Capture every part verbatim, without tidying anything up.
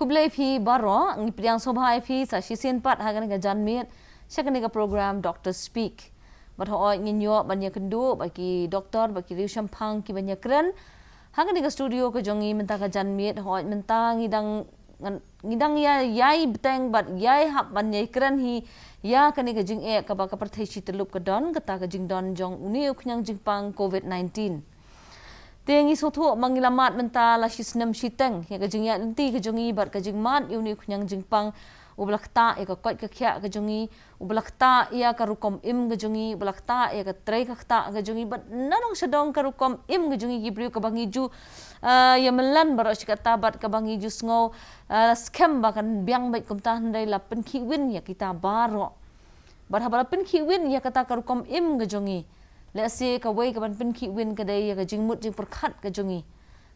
Khublei phi baroh, ngi pdiang sngewbha ïa phi sa shisien pat ha kane ka janmiet sha kane ka program Doctor Speak. Bad hooid ngin ïoh ban ïakynduh bad ki doktor bad ki riewshemphang kiban ïakren ha kane ka studio ka jong ngi mynta ka janmiet. Hooid mynta ngi dang ngan- ngi dang ïa ïai bteng bad ïai hap ban ïai kren hi ïa kane ka jingeh kaba ka pyrthei shi tyllup ka don, kata ka jingdon jong une u khñiang jingpang covid nineteen. Te ngi sngewthuh ba ngi la mad mynta la shi snem shiteng ïa ka jingïaid lynti ka jong ngi bad ka jingmad ïa une u khñiang jingpang uba la ktah ïa ka koit ka khiah ka jong ngi, uba la ktah ïa ka rukom im ka jong ngi, uba la ktah ïa ka trei ka ktah ka jong ngi bad na nong sha dong ka rukom im ka jong ngi ki briew kaba ngi ju, ah, ïa mlan baroh shi katta bad kaba ngi ju sngew, ah, skhem ba kan biang beit kumta, hynrei la pynkhih win ïa kita baroh. Bad haba la pynkhih win ïa kata ka rukom im ka jong ngi, lehse kawei kaban pynkhih win ka dei ïa ka jingmut jingpyrkhat ka jong ngi.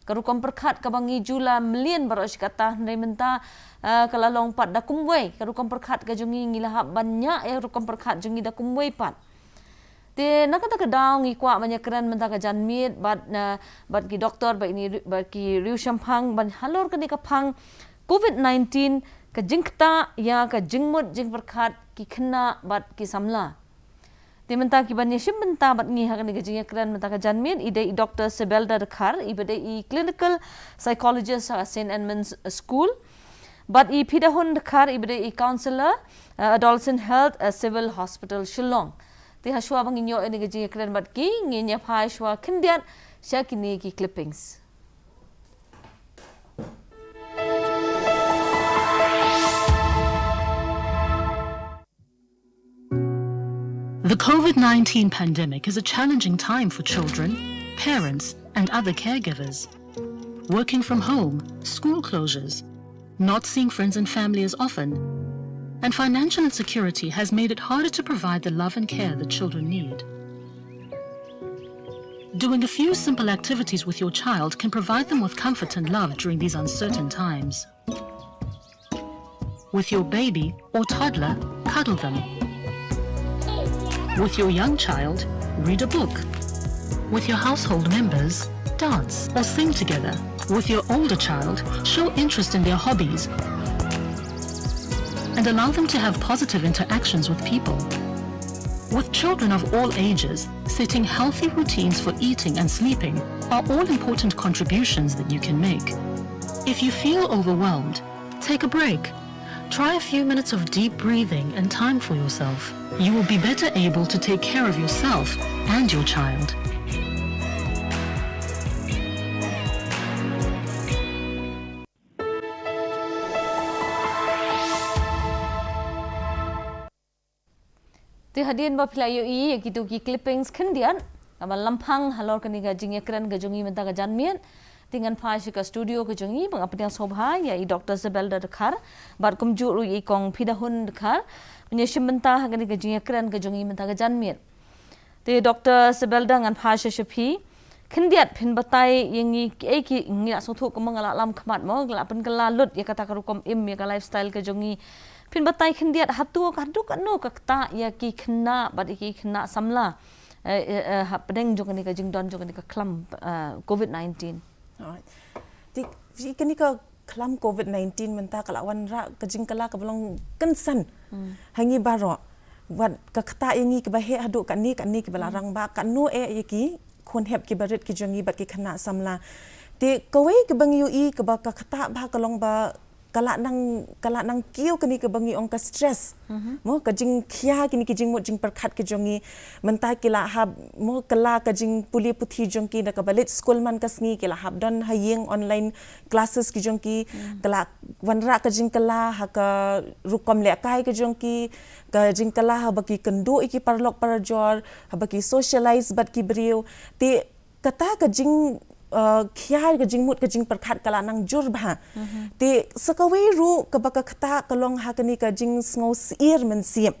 Ka rukom pyrkhat kaba ngi ju la mlien baroh shi katta, hynrei mynta, ah, ka la long pat da kumwei ka rukom pyrkhat ka jong ngi, ngi la hap ban ñiah ïa ka rukom pyrkhat jong ngi da kumwei pat. Te na kata ka daw ngi kwah ban ïakren mynta ka janmiet bad, ah, bad ki doktor bad ini bad ki riewshemphang ban halor kane ka phang covid nineteen, ka jingktah ïa ka jingmut jingpyrkhat ki khynnah bad ki samla. Te mynta kiban ïashim bynta bad ngi ha kane ka jingïakren mynta ka janmiet i dei i Doctor Sebelda Dkhar, iba dei i clinical psychologist ha Saint Edmund's School. Bad i Phidahun Dkhar, iba dei i counselor, uh, adolescent health, uh, Civil Hospital Shillong. Te ha shuwa ba ngin ïoh ïa kane ka jingïakren bad ki, ngin ïa phai shuwa khyndiat sha kine ki clippings. The covid nineteen pandemic is a challenging time for children, parents, and other caregivers. Working from home, school closures, not seeing friends and family as often, and financial insecurity has made it harder to provide the love and care that children need. Doing a few simple activities with your child can provide them with comfort and love during these uncertain times. With your baby or toddler, cuddle them. With your young child, read a book. With your household members, dance or sing together. With your older child, show interest in their hobbies and allow them to have positive interactions with people. With children of all ages, setting healthy routines for eating and sleeping are all important contributions that you can make. If you feel overwhelmed, take a break. Try a few minutes of deep breathing and time for yourself. You will be better able to take care of yourself and your child. Te hadien ba phi la ïohi ïa kitu ki clippings khyndiat, kaba la pynphang halor kane ka jingïakren ka jong ngi mynta ka janmiet. Te ngan phai sha ka studio ka jong ngi ba nga pdiang sngewbha ïa i Doctor Sebelda Dkhar bad kumjuh ruh ïa i Kong Phidahun Dkhar ban ïashim bynta ha kane ka jingïakren ka jong ngi mynta ka janmiet. Te Doctor Sebelda, ngan phai sha sha phi. Khyndiat phin batai ïa ngi kiei ki, ngi la sngewthuh kumba nga la lam khmat mo, nga la pynkylla lut ïa kata ka rukom im, ïa ka lifestyle ka jong ngi. Phin batai khyndiat hato ka, haduh katno ka ktah ïa ki khynnah bad ïa ki khynnah samla, eh, eh, eh, hapdeng jong kane ka jingdon jong kane ka khlam, eh, covid nineteen. Alright. Te, phi, kane ka khlam covid nineteen mynta ka la wanrah ka jingkylla kaba long kynsan ha ngi baroh. Wat ka ktah ïa ngi kiba heh haduh kane kane kiba la rangbah, katno eh ïa ki khun hep kiba rit ki jong ngi bad ki khynnah samla. Te kawei kaba ngi ïohi kaba ka ktah bha ka long ba ka la nang, ka la nang kiew kane kaba ngi ong ka stress. Mo, ka jingkhia kine ki jingmut jingpyrkhat ki jong ngi. Mynta ki la hap, mo, kylla ka jingpule puthi jong ki, da kaba leit skul man ka sngi ki la hap don ha ïing, online classes ki jong ki, ka la wanrah ka jingkylla ha ka rukom lehkai ka jong ki, ka jingkylla haba ki kynduh ïa ki paralok parajor, haba ki socialize bad ki briew. Te kata ka jing, uh, khia ka jingmut ka jingpyrkhat ka la nang jur bha. Te sa kawei ruh kaba ka ktah ka long ha kane ka jingsngew syier mynsiem.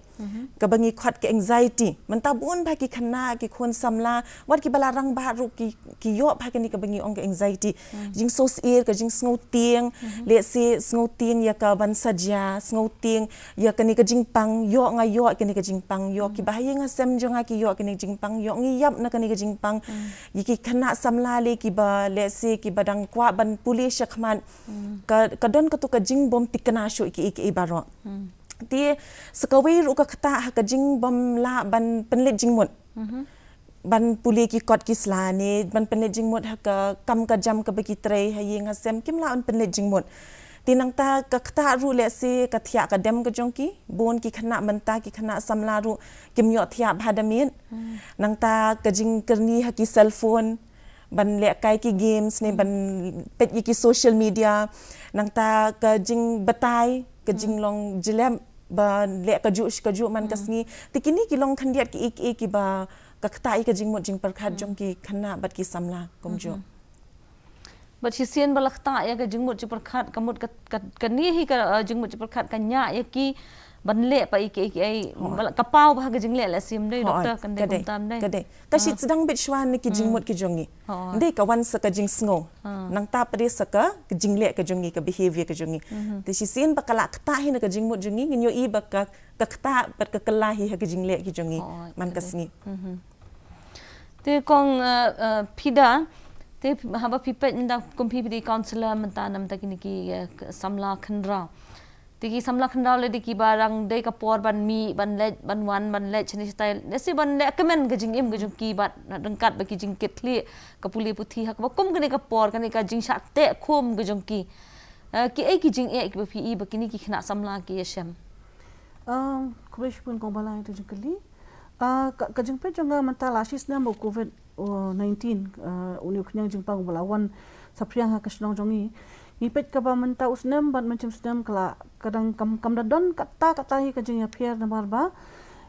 Kaba ngi khot ka anxiety. Mynta bun bha ki khynnah, ki khun samla, wat kiba la rangbah ruh ki, ki ïoh bha kane kaba ngi ong ka anxiety. Jingsngewsih, ka jingsngewtieng, lehse sngewtieng ïa ka ban sa jia, sngewtieng ïa kane ka jingpang, ïoh nga ïoh kane ka jingpang, ïoh kiba ha ïing ha sem jong nga ki ïoh kane ka jingpang, ïoh ngi ïap na kane ka jingpang. Ïa ki khynnah samla lei kiba, lehse kiba dang kwah ban pule shakhmat. Ka, ka don katu ka jingbym thikna shuh ïa ki, ïa ki baroh. Te sa kawei ruh ka ktah ha ka jingbym lah ban pynleit jingmut. Ban pule ki kot ki sla ne, ban pynleit jingmut ha ka kam ka jam kaba ki trei ha ïing ha sem, kim lah ban pynleit jingmut. Te nangta ka ktah ruh lehse ka thiah ka dem ka jong ki, bun ki khynnah mynta, ki khynnah samla ruh kim ïoh thiah bha da miet. Nangta ka jingkyrni ha ki cellphone, ban lehkai ki games ne, ban peit ïa ki social media, nangta ka jingbatai, ka jinglong jlep, ban leh kajuh shi kajuh man ka sngi. Te kine ki long khyndiat ki, ki, kiba ka ktah ïa ka jingmut jingpyrkhat jong ki khynnah bad ki samla kumjuh. Bad shisien ba la ktah ïa ka jingmut jingpyrkhat, ka mut ka, ka, kane hi ka, uh, jingmut jingpyrkhat ka ñiah ïa ki ban leh pat ïa ki, ïa ki, ïa ki, ba la ka paw bha ka jingleh leh sim dei, doktor, kan dei kumta ym dei. Ka dei. Ka shit sdang beit shuwa na ki jingmut ki jong ngi. Dei ka wan sa ka jingsngew. Nangta pat dei sa ka, ka jingleh ka jong ngi, ka behavior ka jong ngi. Te shisien ba ka la ktah hi na ka jingmut jong ngi, ngin ïohi ba ka, ka ktah bad ka kylla hi ha ka jingleh ki jong ngi man ka sngi. Te kong, uh, uh, Phida, te haba phi peit mynta kum phi, phi dei counselor mynta, na mynta kine ki, uh, samla khynraw. Te ki samla khynraw lei dei kiba dang dei ka por ban mih, ban leit, ban wan, ban leit shane shatai. Lehse ban leh kmen ka jingim ka jong ki bad na ryngkat bad ki jingkitkhlieh, ka pule puthi ha kaba kum kane ka por, kane ka jingshah teh khum ka jong ki. Uh, ki ei ki jingeh kiba phi i ba kine ki khynnah samla ki ïashem? Um, khublei shibun kong Bala ïa ka jingkylli. Ah, ka, ka jingpeit jong nga mynta la shi snem ba u covid, uh, nineteen, uh, une u khñiang jingpang ba la wan saphriang ha ka shnong jong ngi. Ngi peit kaba mynta u snem bad mynshem snem ka la, ka dang kam, kam da don katta katta hi ka jingïapher namar ba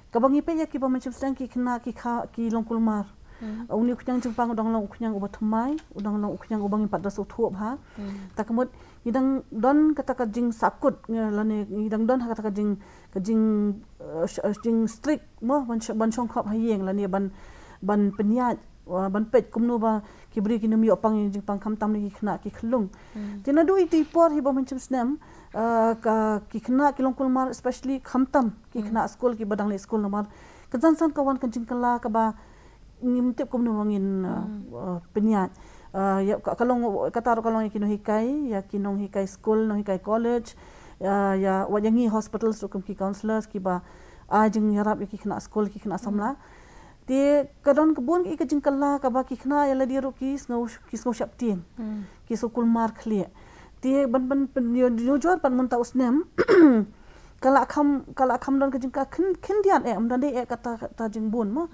kaba ngi peit ïa kiba mynshem snem ki khynnah ki kha, ki long kulmar. Uh, une u khñiang jingpang u dang long u khñiang uba thymmai, u dang long u khñiang uba ngim pat da sngewthuh bha. Ta ka mut ngi dang don kata ka jingsakut, ngi lane ngi dang don ha kata ka jing, ka jing, eh, sh-, eh, jing strict mo, ban sh-, ban shong khop ha ïing lane ban, ban pynïaid, eh, ban peit kumno ba ki briew kin ym ïoh pang ïing jingpang khamtam ne ki khynnah ki khyllung. Te naduh ïa iti i por hi ba mynshem snem, eh, ka ki khynnah ki long kulmar, especially khamtam ki khynnah skul kiba dang leit skul namar ka san san ka wan ka jingkylla kaba ngim tip kumno ba ngin, uh, uh, pynïaid. Uh, ïa, ka, ka long, kata ruh ka long ïa ki nonghikai, ïa ki nonghikai skul, nonghikai college, ïa, ïa, wat ïa ngi hospitals ruh kum ki counselors kiba ai jingïarap ïa ki khynnah skul, ki khynnah samla. Te ka don ka bun ka jingkylla kaba ki khynnah ïa lade ruh ki sngew, ki sngew sheptieng. Ki sngew kulmar khlieh. Te ban, ban, ban, ïoh, ïoh jur ban mynta u snem. Ka la kham, ka la kham don ka jingkha khyn-, khyndiat eh, ym don dei eh kata, kata jingbun mo.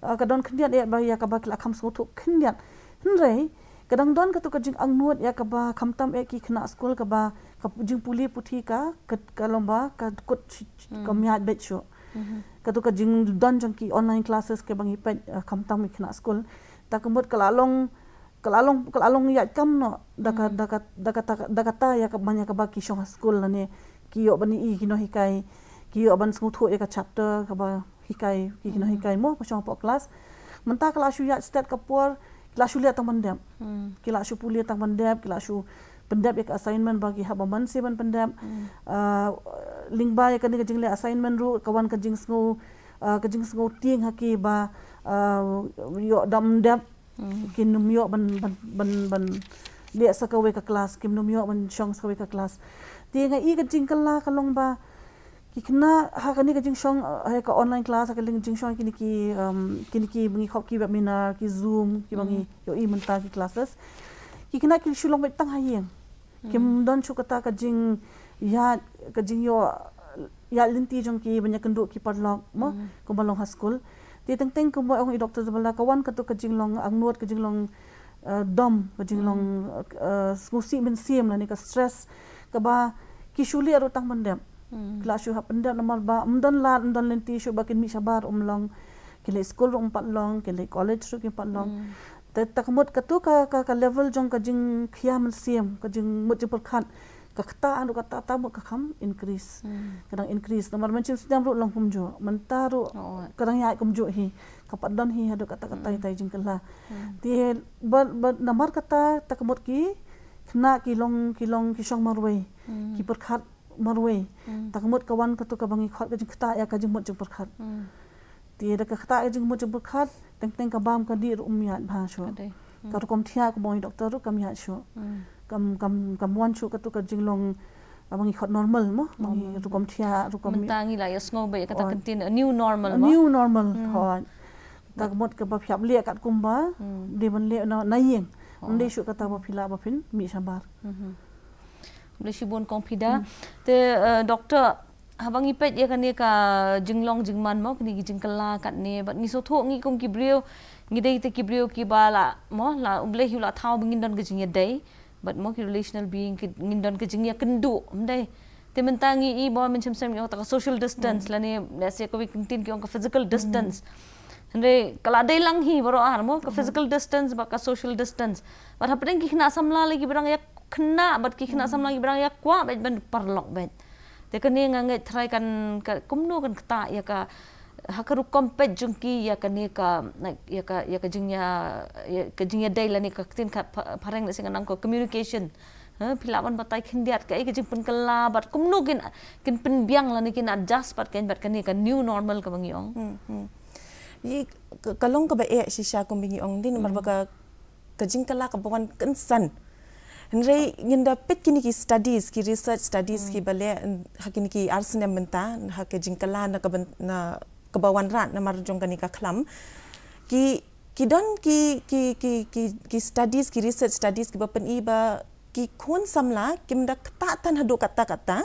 Ah, ka don khyndiat eh ba ïa kaba ki la kham sngewthuh khyndiat. Hynrei ka dang don katu ka jingangnud ïa kaba khamtam eh ki khynnah skul kaba ka jingpule puthi ka, ka, ka long ba ka kut shi-, shi-, ka miat beit shuh. Katu ka jingdon jong ki online classes kaba ngi peit, ah, khamtam ki khynnah skul. Ta ka mut ka la long ka la long, ka la long ïaid kam noh da ka, da ka, da kata, da kata ïa ka ban ïa kaba ki shong ha skul lane ki ïoh ban ïohi ki nonghikai, ki ïoh ban sngewthuh ïa ka chapter kaba hikai ki, ki nonghikai mo, ba shong hapoh klas. Mynta ka la shu ïaid stet ka por, ki la shu leh tang ban dep. Ki la shu pule tang ban dep, ki la shu pyndep ïa ka assignment ba ki hap ban mynsiem ban pyndep. Ah, lyngba ïa kane ka jingleh assignment ruh ka wan ka jingsngew, ah, ka jingsngewtieng ha ki ba, ah, ïoh dam dep. Kin ym ïoh ban, ban, ban, ban leh sa kawei ka klas, kin ym ïoh ban shong sa kawei ka klas. Te nga i ka jingkylla ka long ba ki khynnah ha kane ka jingshong, eh, ha ka online class, ha ka jingshong kine ki, um, kine ki ba ngi khot ki webinar, ki Zoom, kiba ngi ïohi mynta ki classes. Ki khynnah ki shu long beit tang ha ïing. Kim don shuh kata ka jingïaid, ka jingïoh ïaid lynti jong ki ban ïakynduh ki paralok mo, kumba long ha skul. Te teng teng kumba ong i Doctor Zabalda ka wan katu ka jinglong angnud, ka jinglong, eh, dom, ka jinglong, eh, sngewsih mynsiem lane ka stress kaba ki shu leh ruh tang ban dep. Ki la shu hap pyndep namar ba ym don lad, ym don lynti shuh ba kin mih shabar, ym long, ki leit skul ruh ym pat long, ki leit college ruh kim pat long. Te ta ka mut katu ka, ka, ka level jong ka jingkhia mynsiem, ka jingmut jingpyrkhat ka kata haduh kata ta mut ka kham increase. Ka dang increase namar mynshem snem ruh long kumjuh, mynta ruh ka dang ïaid kumjuh hi, ka pat don hi haduh kata kata ïa ka jingkylla. Te ba, ba namar kata ta ka mut ki khynnah ki long, ki long ki shong marwei, ki pyrkhat marwei. Ta ka mut ka wan katu kaba ngi khot ka jingkata ïa ka jingmut jingpyrkhat. Te da ka kata ka jingmut jingpyrkhat, teng teng ka bam ka dih ruh um ïaid bha shuh. Ka rukom thiah ka bong doktor ruh kam ïaid shuh. Kam, kam, kam wan shuh katu ka jinglong, ah, ba ngi khot normal mo, ba ngi rukom thiah, rukom mynta ngi la ïa sngew ba ïa kata ka ktien new normal mo. New normal. Hooid. Ta ka mut kaba phi hap leh katkum ba dei ban leh na, na ïing. Ym dei shuh kata ba phi lah ba phin mih shabar. Khublei shibun Kong Fida. Te, eh, doktor, haba ngi peit ïa kane ka jinglong jingman mo, kane ka jingkylla katne, bad ngi sngewthuh ngi kum ki briew, ngi dei te ki briew kiba la mo, la U Blei hi u la thaw ba ngin don ka jingïadei, bad mo ki relational being, ki, ngin don ka jingïakynduh, ym dei? Te mynta ngi i ba mynshem snem ngi ong ta ka social distance, lane lehse kawei ka ktien ki ong ka physical distance. Hynrei ka la dei lang hi baroh ar mo, ka physical distance bad ka social distance. Bad hapdeng ki khynnah samla lei kiba dang ïa khynnah bad ki khynnah samla kiba dang ïa kwah bad ban paralok bad. Te kane nga ngeit tharai kan, ka, kumno kan ktah ïa ka, ha ka rukom peit jong ki ïa kane ka, na, ïa ka, ïa ka jingïa, ïa ka jingïadei lane ka ktien ka pha-, phareng lehse ngan ong ka communication. Ha, phi lah ban batai khyndiat kaei ka jingpynkylla bad kumno kin, kin pynbiang lane kin adjust bad kan, bad kane ka new normal kaba ngi ong. Hmm, hmm. Ïa ka, ka long kaba eh shisha kumba ngi ong dei namar ba ka, ka jingkylla kaba wan kynsan. Hynrei ngin da peit kine ki studies, ki research studies kiba leh, ha kine ki ar snem mynta, ha ka jingkylla na ka ban-, na kaba wanrah namar jong kane ka khlam. Ki, ki don ki, ki, ki, ki, ki studies, ki research studies kiba pyni ba ki khun samla kim da ktah than haduh katta katta.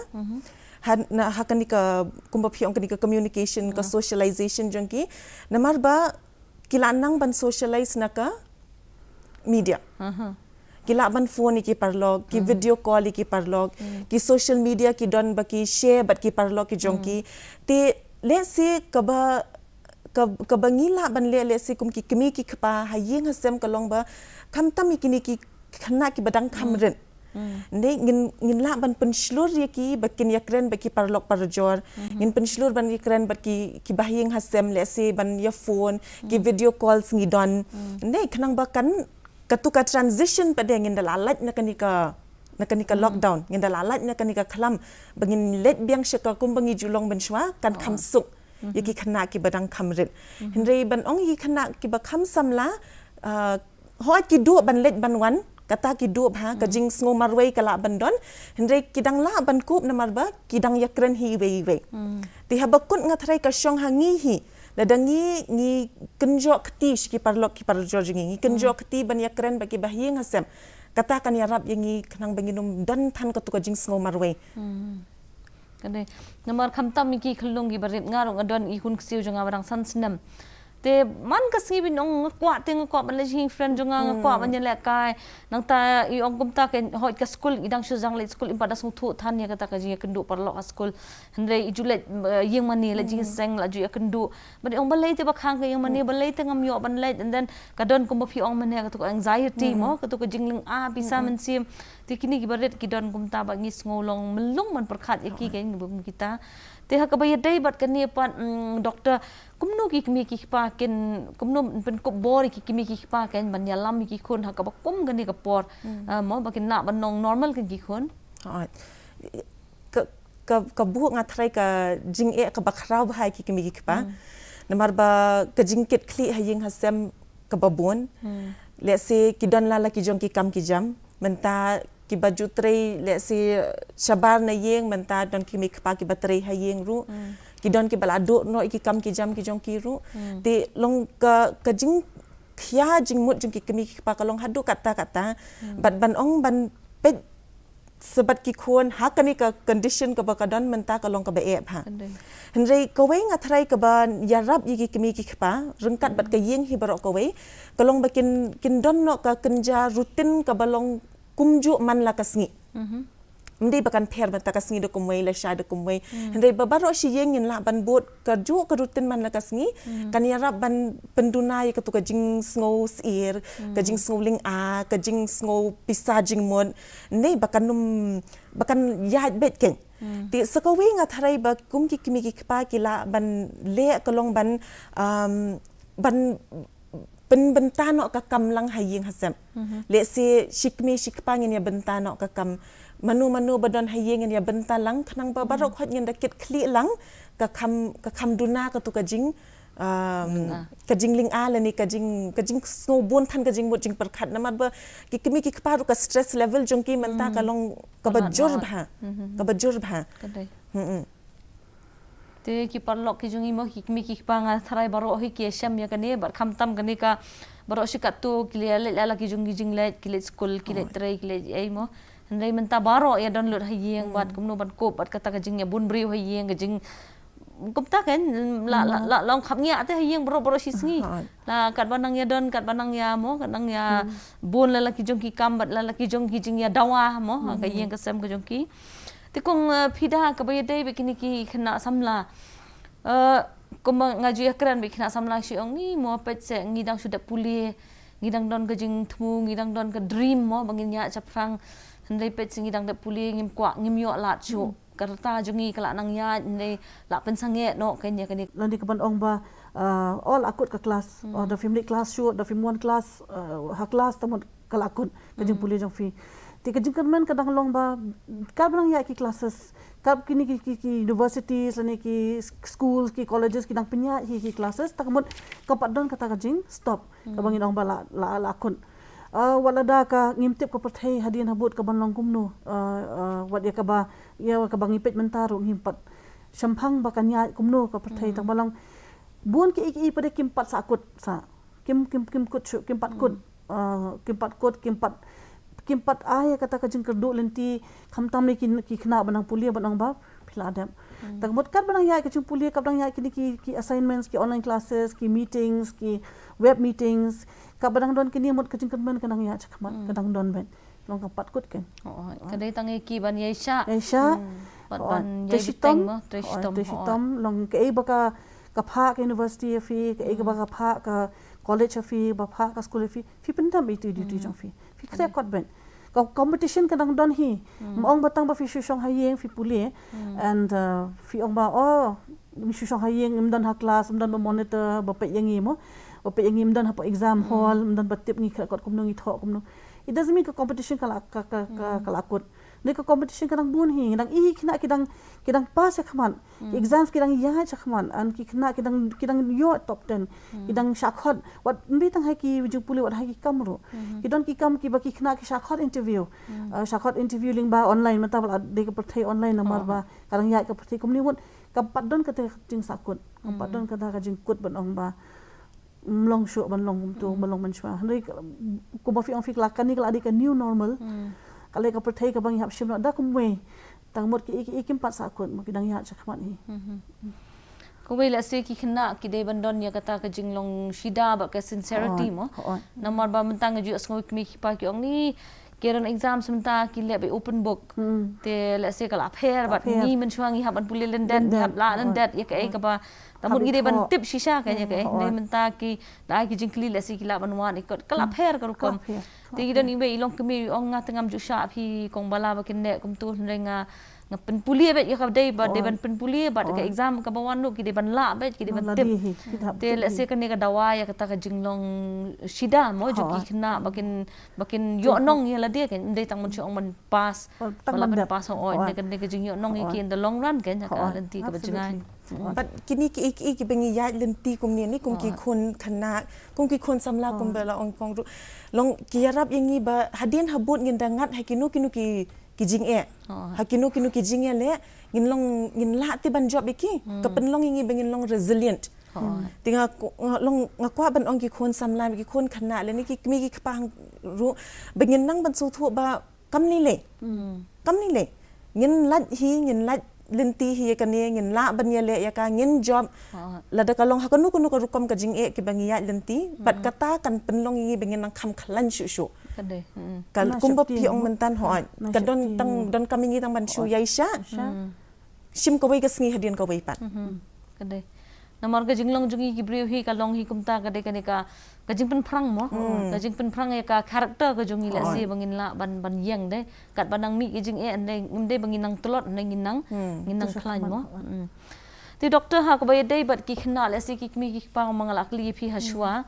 Ha, na, ha kane ka, kumba phi ong kane ka communication, ka socialization jong ki. Namar ba ki la nang ban socialize na ka media. Ki lah ban phone ïa ki paralok, ki video call ïa ki paralok, ki social media ki don ba ki share bad ki paralok ki jong ki. Te lehse kaba, ka, kaba ngi lah ban leh lehse kum ki kmie ki kpa ha ïing ha sem ka long ba khamtam ïa kine ki khynnah kiba dang kham rit. Nde ngin, ngin lah ban pynshlur ïa ki ba kin ïakren bad ki paralok parajor. Ngin pynshlur ban ïakren bad ki, kiba ha ïing ha sem lehse ban ïa phone, ki video calls ngi don. Nde khnang ba kan katu ka transition pat de ngin da la lait na kane ka, na kane ka lockdown, ngin da la lait na kane ka khlam ba ngin leit biang sha ka kumba ngi ju long mynshuwa kan kham suk ïa ki khynnah kiba dang kham rit. Hynrei ban ong ïa ki khynnah kiba kham samla, ah, hooid ki duh ban leit ban wan, kata ki duh bha, ka jingsngew marwei ka lah ban don. Hynrei ki dang lah ban kup namar ba ki dang ïakren hi iwei iwei. Te haba kut nga tharai ka shong ha ngi hi, lada ngi, ngi kynjoh kti sha ki paralok ki parajor jong ngi, ngi kynjoh kti ban ïakren bad kiba ha ïing ha sem. Kata kan ïarap ïa ngi khnang ba ngin ym don than katu ka jingsngew marwei. Ka dei. Namar khamtam ïa ki khyllung kiba rit, nga ruh nga don i khun ksiew jong nga ba dang san snem. Te man ka sngi ba in ong nga kwah, te nga kwah ban leit jinghikai friend jong nga, nga kwah ban ïalehkai. Nangta i ong kumta ka, hooid ka skul i dang shu jang leit skul, im pat da sngewthuh than ïa kata ka jingïakynduh paralok ha skul. Hynrei i ju leit, eh, ïing mane, leit jingseng, la ju ïakynduh. Bad i ong balei te ba khang ka ïing mane, balei te ngam ïoh ban leit, and then ka don kumba phi ong mynne katu ka anxiety mo, katu ka jinglyngngoh pisa mynsiem. Te kine kiba rit ki don kumta ba ngi sngew long mlung ban pyrkhat ïa ki, kan, ba kum kita. Te ha kaba ïadei bad kane pat, mm, doktor, kumno ki kmie ki kpa kin, kumno pynkup bor ïa ki kmie ki kpa kin ban ïalam ïa ki khun ha kaba kum kane ka por, ah, mo, ba kin lah ban long normal kin ki khun. Hooid. Ka, ka, ka buh nga tharai ka jingeh kaba khraw bha ïa ki kmie ki kpa. Namar ba ka jingkitkhlieh ha ïing ha sem kaba bun. Lehse ki don la la ki jong ki kam ki jam. Mynta kiba ju trei lehse shabar na ïing, mynta don ki kmie ki kpa kiba trei ha ïing ruh. Ki don kiba la duh noh ïa ki kam ki jam ki jong ki ruh. Te long ka, ka jingkhia jingmut jong ki kmie ki kpa ka long haduh katta katta. Bad ban ong ban peit shabar ki khun ha kane ka condition kaba ka don mynta ka long kaba eh bha. Hynrei kawei nga tharai kaba ïarap ïa ki kmie ki kpa ryngkat bad ka ïing hi baroh kawei, ka long ba kin, kin don noh ka kynja routine kaba long kumjuh man la ka sngi. Ym dei ba kan pher mynta ka sngi da kumwei, lashai da kumwei. Hynrei ba baroh shi ïing ngin lah ban bud kajuh ka rutin man la ka sngi, kan ïarap ban pynduna ïa katu ka jingsngew syier, ka jingsngew lynga, ka jingsngew pisa jingmut. Hynrei ba kan ym, ba kan ïaid beit kein. Te sa kawei nga tharai ba kum ki kmie ki kpa ki lah ban leh ka long ban, um, ban pynbynta noh ka kam lang ha ïing ha sem. Lehse shi kmie shi kpa ngin ïa bynta noh ka kam. Mano mano ba don ha ïing ngin ïa bynta lang khnang ba baroh khoit ngin da kit khlieh lang ka kham, ka kham duna katu ka jing, um, ka jinglynga lane ka jing, ka jingsngew bun than ka jingmut jingpyrkhat namar ba ki kmie ki kpa ruh ka stress level jong ki mynta ka long kaba jur bha. Kaba jur bha. Te ki paralok ki jong ngi mo, ki kmie ki kpa nga tharai baroh hi ki ïashem ïa kane, bad khamtam kane ka baroh shi katto ki leit, leit la ki jong ki jingleit, ki leit skul, ki leit trei, ki leit ei mo. Hynrei mynta baroh ïa don lut ha ïing, bad kumno ban kup bad kata ka jingïabun briew ha ïing, ka jing kumta kan la, la, la long khapngiah te ha ïing baroh, baroh shi sngi. La katba nang ïa don, katba nang ïa mo, katba nang ïa bun la la ki jong ki kam bad la la ki jong ki jingïadawa mo ha ka ïing ka sem ka jong ki. Te kong, eh, phi da kaba ïadei bad kine ki khynnah samla. Eh, kumba nga ju ïakren bad khynnah samla shu ong ni mo, peit se ngi dang shu dep pule, ngi dang don ka jingthmu, ngi dang don ka dream mo ba ngin ïaid shaphrang. Hynrei peit se ngi dang dep pule ngim kwah, ngim ïoh lad shuh. Ka rta jong ngi ka la nang ïaid, hynrei la pynsangeh noh kein ïa kane. Lane kaban ong ba, eh, oh la kut ka klas, oh da phim leit klas shuh, da phim wan klas, eh, ha klas, tangba ka la kut ka jingpule jong phi. Te ka jingkyrmen ka dang long ba katba nang ïaid ki classes, katba kine ki, ki, ki universities lane ki schools, ki colleges ki dang pynïaid hi ki classes, tangba kam pat don kata ka jingstop kaba ngin ong ba la, la, la kut. Ah, wat lada ka ngim tip ka pyrthei hadien habud kaban long kumno, ah, ah, wat ïa kaba, ïa kaba ngi peit mynta ruh ngim pat shemphang ba kan ïaid kumno ka pyrthei, tangba long bun kiei kiei pat de kim pat sah kut sah. Kim, kim, kim kut shuh, kim pat kut. Ah, kim pat kut, kim pat, kim pat ai kata ka jingkyrduh lynti, khamtam ne ki, ki khynnah ba nang pule ban ong ba phi la dep. Tangba katba nang ïaid ka jingpule, katba nang ïaid kine ki, ki assignments, ki online classes, ki meetings, ki web meetings, katba nang don kine mut ka jingkyrmen ka nang ïaid shakhmat, ka dang don beit. Long kam pat kut kein. Oh, oh. Ka dei tang ïa ki ban ïai shah. Ïai shah. Pat ban ïai bteng mo, trei shitom. Trei shitom. Long kaei ba ka, ka phah ka university ïa phi, kaei ba ka phah ka college ïa phi, ba phah ka school ïa phi, phi pyndem ïa tu duty jong phi. Phi khreh kot beit. Ka competition ka dang don hi. Ym ong ba tang ba phi shu shong ha ïing phi pule. And, uh, phi ong ba, oh, ngi shu shong ha ïing, ym don ha klas, ym don ba monitor, ba peit ïa ngi mo. Ba peit ïa ngi, ym don hapoh exam hall, ym don ba tip ngi khreh kot kumno, ngi thoh kumno. It doesn't mean ka competition ka la, ka, ka, ka, ka la kut. Ne ka competition ka dang bun hi, dang i khynnah ki dang, ki dang pass shakhmat. Ki exams ki dang ïaid shakhmat, and ki khynnah ki dang, ki dang ïoh top ten. Ki dang shah khot, wat ym dei tang ha ki jingpule, wat ha ki kam ruh. Ki don ki kam kiba ki khynnah ki shah khot interview. Uh, shah khot interview lyngba online, mynta ba la dei ka pyrthei online namar ba ka dang ïaid ka pyrthei kumne mut. Kam pat don kata ka jingsahkut, kam pat don kata ka jingkut ban ong ba ym long shuh ban long kumto, ban long mynshuwa. Hynrei kumba phi ong phi, ka la, kane ka la dei ka new normal. Ka la ka pyrthei kaba ngi hap shim noh da kumwei. Tang mut kiei kiei kim pat sahkut, mo, ki dang ïaid shakhmat hi. Kumwei lehse ki khynnah ki dei ban don ïa kata ka jinglong shida bad ka sincerity mo. Namar ba mynta nga ju ïohsngew kmie ki kpa ki ong ni, ki don exams mynta ki leh by open book. Te lehse ka la pher bad ngi mynshuwa ngi hap ban pule lyndet, ngi hap lah lyndet ïa kaei kaba, tang mut ngi dei ban tip shisha ka ïa kaei. Hynrei mynta ki da ai ki jingkylli lehse ki lah ban wad ïa kot, ka la pher ka rukom. Te ki don iwei i longkmie i ong, nga te ngam ju shah phi kong Bala ba kin leh kumto, hynrei nga, nga pynpule beit ïa ka dei ba dei ban pynpule bad ka exam kaba wan ruh ki dei ban lah beit, ki dei ban tip. Te lehse kane ka dawa ïa kata ka jinglong shida mo jong ki khynnah ba kin, ba kin ïoh nong ïa lade, kan dei tang ban shu ong ban pass. Ba lah ban pass, hooid, ne ka, ne ka jingïoh nong ïa ki in the long run, kan ïa ka lynti kaba jngai. Bad kine kiei kiei kiba ngi ïaid lynti kumne ni kum ki khun khynnah, kum ki khun samla, kumba la ong kong ruh. Long ki ïarap ïa ngi ba hadien habud ngin da ngat ha kino kino ki, ki jingeh. Ha kino kino ki jingeh leh ngin long, ngin lah te ban jop ïa ki. Ka pynlong ïa ngi ba ngin long resilient. Te nga, nga long, nga kwah ban ong ki khun samla, ki khun khynnah lane ki kmie ki kpa ruh ba ngin nang ban sngewthuh ba kam lei lei. Kam lei lei. Ngin lait hi, ngin lait lynti hi ïa kane, ngin lah ban ïaleh ïa ka, ngin jop. Lada ka long ha kano kano ka rukom ka jingeh kiba ngi ïaid lynti, bad kata kan pynlong ïa ngi ba ngin nang kham khlaiñ shuh shuh. Ka dei. Hmm. Ka kumba phi ong myntan, hooid. Ka don tang, don kam ïa ngi tang ban shu ïaishah. Shim kawei ka sngi hadien kawei pat. Hmm. Ka dei. Namar ka jinglong jong ngi ki briew hi ka long hi kumta, ka dei kane ka, ka jingpynphrang mo. Hmm. Ka jingpynphrang ïa ka character ka jong ngi, lehse ba ngin lah ban, ban ïeng de. Katba nang mih ki jingeh, ym dei ba ngin nang tlot, ngin nang, ngin nang khlaiñ mo. Hmm. Te doctor, ha kaba ïadei bad ki khynnah, lehse ki kmie ki kpa, ma nga la kylli ïa phi ha shuwa.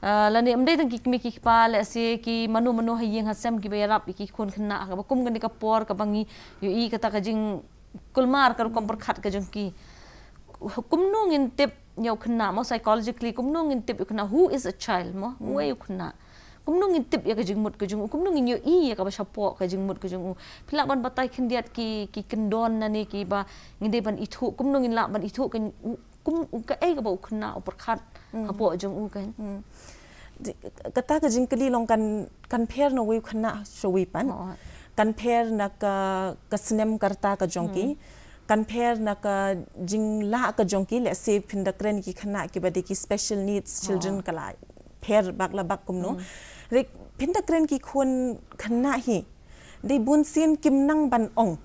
Ah, lane ym dei tang ki kmie ki kpa, lehse ki mano mano ha ïing ha sem kiba ïarap ïa ki khun khynnah, ha kaba kum kane ka por kaba ngi ïohi kata ka jingkulmar ka rukom pyrkhat ka jong ki. Kumno ngin tip ïa u khynnah mo, psychologically, kumno ngin tip ïa u khynnah, who is a child mo, uei u khynnah. Kumno ngin tip ïa ka jingmut ka jong u, kumno ngin ïohi ïa kaba shapoh ka jingmut ka jong u. Phi lah ban batai khyndiat ki, ki kyndon lane kiba ngi dei ban ithuh, kumno ngin lah ban ithuh ka, u, kum, u kaei kaba u khynnah u pyrkhat hapoh jong u kan. Hmm. Di-, kata ka jingkylli long kan, kan pher na uwei u khynnah sha uwei pat. Kan pher na ka, ka snem ka rta ka jong ki. Kan pher na ka jinglah ka jong ki, lehse phin da kren ki khynnah kiba dei ki special needs children, ka la pher bak la bak kumno. Hynrei phin da kren ki khun khynnah hi, dei bunsien kim nang ban ong.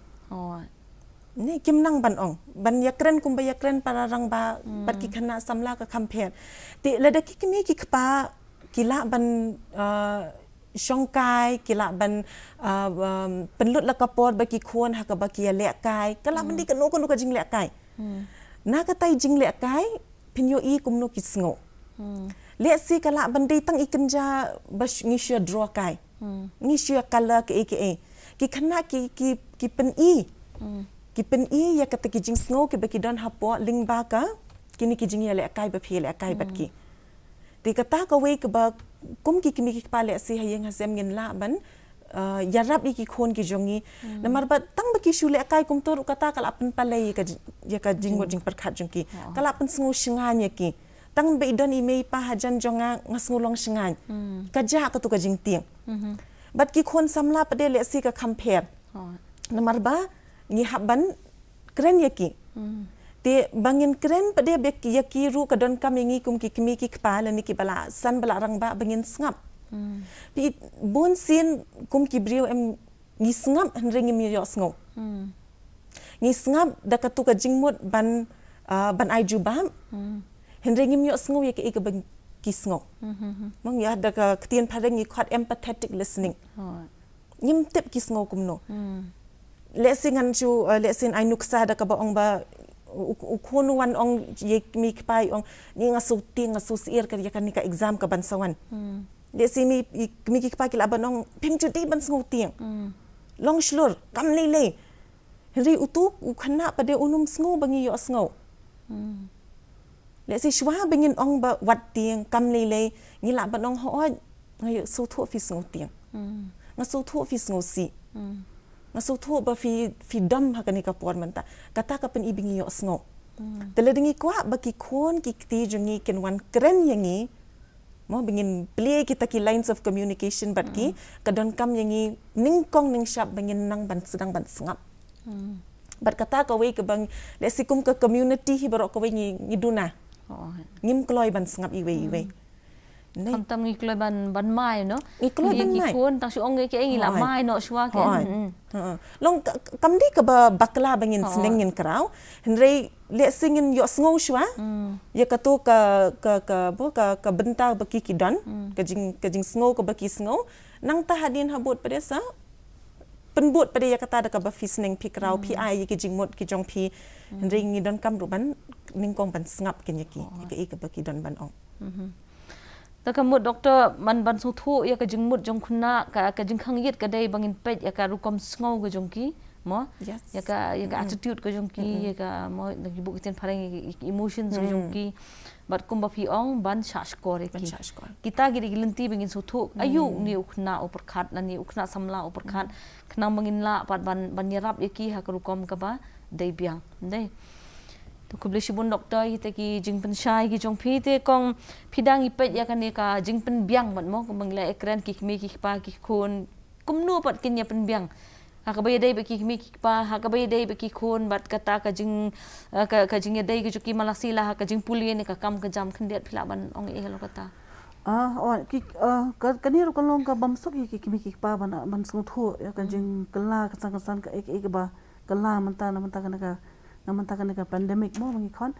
Ne, kim nang ban ong. Ban ïakren kumba ïakren para rangbah bad ki khynnah samla ka kham pher. Te lada ki kmie ki kpa ki lah ban, ah, shongkai, ki lah ban, ah, um, pynlut la ka por ba ki khun ha kaba ki ïalehkai, ka lah ban dei kano kano ka jinglehkai. Na katai jinglehkai phin ïohi kumno ki sngew. Lehse ka lah ban dei tang i kynja ba sh-, ngi shu draw kai. Ngi shu ïa colour kaei kaei. Ki khynnah ki, ki, ki pyni. Ki pyni ïa kata ki jingsngew kiba ki don hapoh lyngba ka kine ki jingïalehkai ba phi ïalehkai bad ki. Te kata kawei kaba kum ki kmie ki kpa lehse ha ïing ha sem ngin lah ban, ah, ïarap ïa ki khun ki jong ngi. Namar ba tang ba ki shu lehkai kumta ruh kata ka lah pynpalei ïa ka ji-, ïa ka jingmut jingpyrkhat jong ki. Ka lah pynsngew shngaiñ ïa ki. Tang ba i don i mei i pa hajan jong nga, nga sngew long shngaiñ. Ka jah katu ka jingtieng. Bad ki khun samla pat de lehse ka kham pher. Namar ba ngi hap ban kren ïa ki. Te ba ngin kren pat de ïa ki ruh ka donkam ïa ngi kum ki kmie ki kpa lane kiba la san ba la rangbah ba ngin sngap. Phi, bunsien kum ki briew em ngi sngap hynrei ngim ïohsngew. Ngi sngap da katu ka jingmut ban, ah, ban ai jubab. Hynrei ngim ïohsngew ïa kaei kaba ki sngew. Mo, ïa da ka ktien phareng ngi khot empathetic listening. Ngim tip ki sngew kumno. Lehse ngan shu, eh, lehse ai nuksa da kaba ong ba u, u khun u wan ong ïa i kmie i kpa i ong, ni nga sngewtieng, nga sngewsyier ka ïa kane ka exam ka ban sa wan. Lehse i mei, i kmie ki kpa ki lah ban ong phim ju dei ban sngewtieng. Long shlur, kam lei lei. Hynrei utu u khynnah pat de um sngew ba ngi ïohsngew. Lehse shuwa ba ngin ong ba wat tieng, kam lei lei, ngi lah ban ong hooid, nga ïohsngew thuh phi sngewtieng. Nga sngewthuh phi sngewsih. Nga sngewthuh ba phi, phi dom ha kane ka por mynta. Kata ka pyni ba ngi ïohsngew. Te lada ngi kwah ba ki khun ki kti jong ngi kin wan kren ïa ngi, mo, ba ngin plie kita ki lines of communication bad ki, ka donkam ïa ngi nyngkong nyngshap ba ngin nang ban sdang ban sngap. Bad kata kawei kaba ngi, lehse kum ka community hi baroh kawei ngi, ngi duna. Ngim kloi ban sngap iwei iwei. Khamtam ngi kloi ban, ban mai noh. Ngi kloi ban mai. Ki khun tang shu ong ïa ki, eh, ngi la mai noh shuwa ki. Long ka, kam dei kaba bakla ba ngin sneng ngin kraw. Hynrei lehse ngin ïohsngew shuwa. Ïa kato ka, ka, ka, bo, ka, ka bynta ba ki ki don. Ka jing, ka jingsngew kaba ki sngew. Nangta hadien habud pat de sa pynbud pat de ïa kata da kaba phi sneng phi kraw, phi ai ïa ki jingmut ki jong phi. Hynrei ngi donkam ruh ban nyngkong ban sngap kin ïa ki. Ïa kaei kaba ki don ban ong. Da ka mut doctor, man ban sngewthuh ïa ka jingmut jong khynnah, ka, ka jingkhang ïit ka dei ba ngin peit ïa ka rukom sngew ka jong ki, mo? Ïa ka, ïa ka attitude ka jong ki, ïa ka, mo, da ki buh ki ktien phareng, ïa ki emotions ka jong ki. Bad kumba phi ong ban shah shkor ïa ki. Kita ki dei ki lynti ba ngin sngewthuh aïu une u khynnah u pyrkhat lane u khynnah samla u pyrkhat. Khnang ba ngin lah pat ban, ban ïarap ïa ki ha ka rukom kaba dei biang. Dei. To khublei shibun doctor ïa kita ki jingpynshai ki jong phi, te kong phi dang ïa peit ïa kane ka jingpynbiang pat mo, kumba ngi la ïa kren ki kmie ki kpa ki khun kumno pat kin ïa pynbiang ha kaba ïadei bad ki kmie ki kpa, ha kaba ïadei bad ki khun, bad kata ka jing, eh, ka, ka jingïadei ka jong ki, ma la sila ha ka jingpule ne ka kam ka jam khyndiat, phi lah ban ong eh halor kata. Ah, oh, ki, ah, ka, kane ruh kan long ka bym suk ïa ki kmie ki kpa ban, ban sngewthuh ïa ka jingkylla ka san ka san ka ek ek ba kylla mynta na mynta kane ka, na mynta kane ka pandemic mo ba ngi khot.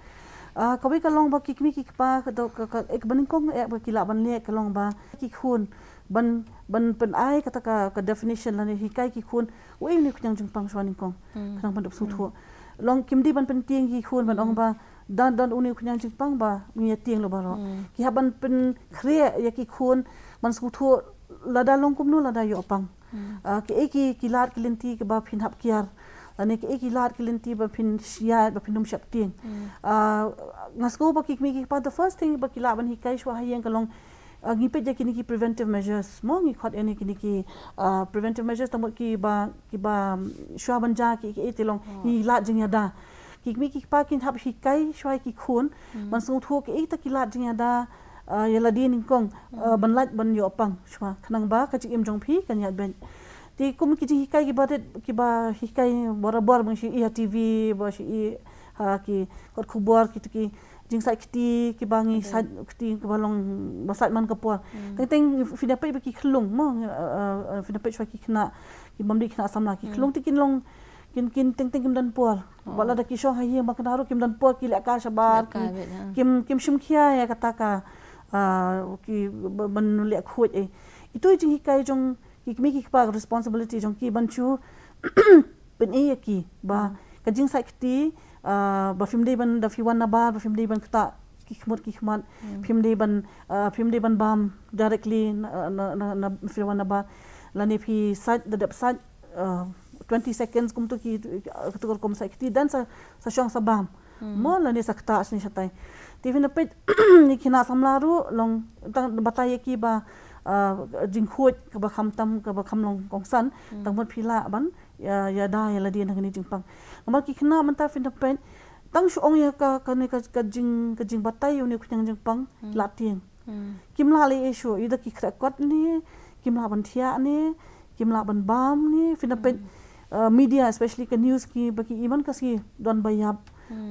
Ah, kawei ka long ba ki kmie ki kpa ka dei ka, ka ek ba nyngkong eh ba ki lah ban leh ka long ba ki khun ban, ban pynai kata ka, ka definition lane hikai ki khun uei une u khñiang jingpang shuwa nyngkong. Khnang ban dup sngewthuh. Long kim dei ban pyntieng ki khun ban ong ba don, don une u khñiang jingpang ba ngi ïa tieng leh baroh. Ki hap ban pynkhreh ïa ki khun ban sngewthuh lada long kumno lada ïoh pang. Ah, kiei ki, ki lad ki lynti kiba phin hap kiar. Lane kiei ki lad ki lynti ba phin shyiat, ba phin ym sheptieng. Ah, nga sngew ba ki kmie ki kpa the first thing ba ki lah ban hikai shuwa ha ïing ka long, ah, ngi peit ïa kine ki preventive measures. Mo ngi khot ïa kine ki, ah, preventive measures tang ba kiba, kiba, mm, shuwa ban jia ki, kiei te long ngi lad jingïada. Ki kmie ki kpa kin hap hikai shuwa ïa ki khun ban sngewthuh kiei kita ki lad jingïada, ah, ïa lade nyngkong, ah, ban lait ban ïoh pang shuwa khnang ba ka jingim jong phi kan ïaid beit. Te kum ki jinghikai kiba rit kiba hikai barabor ba ngi shu ïohi ha T V, ba shu ïohi ha ki kot khubor, kita ki jingsait kti kiba ngi sait kti kiba long ba sait man ka por. Teng teng phin ïa peit ba ki khyllung mo, ah, ah, phin ïa peit shuwa ki khynnah ki bym dei khynnah samla ki khyllung te kin long kin, kin teng teng kim don por. Wat lada ki shong ha ïing ba kynta ruh kim don por ki leh kai shabar, kim, kim shim khia ïa kata ka, ah, ki ba, ban leh khuid eh. Itu i jinghikai jong ki kmie ki kpa, responsibility jong ki ban shu pyni ïa ki ba ka jingsait kti, ah, ba phim dei ban, da phi wan na bar ba phim dei ban ktah ki khmut ki khmat, phim dei ban, ah, phim dei ban bam directly na, na, na, na phi wan na bar. Lane phi sait, da dep sait, ah, twenty seconds kumtu ki, katu ka rukom sait kti, then sa, sa shong sa bam. Mo lane sa ktah shane shatai. Te phin ïa peit ki khynnah samla ruh long tang batai ïa ki ba, ah, jingkhuid kaba kham tam kaba kham long kongsan, tang mut phi lah ban ïa, ïada ïa lade na kane jingpang. Namar ki khynnah mynta phin ïa peit tang shu ong ïa ka, kane ka, ka jing, ka jingbatai ïa une u khñiang jingpang la tieng. Kim lah leh ei shuh, ïa da ki khreh kot ne, kim lah ban thiah ne, kim lah ban bam ne, phin ïa peit, uh, media, especially ka news kiba ki i man ka sngi don ba ïap,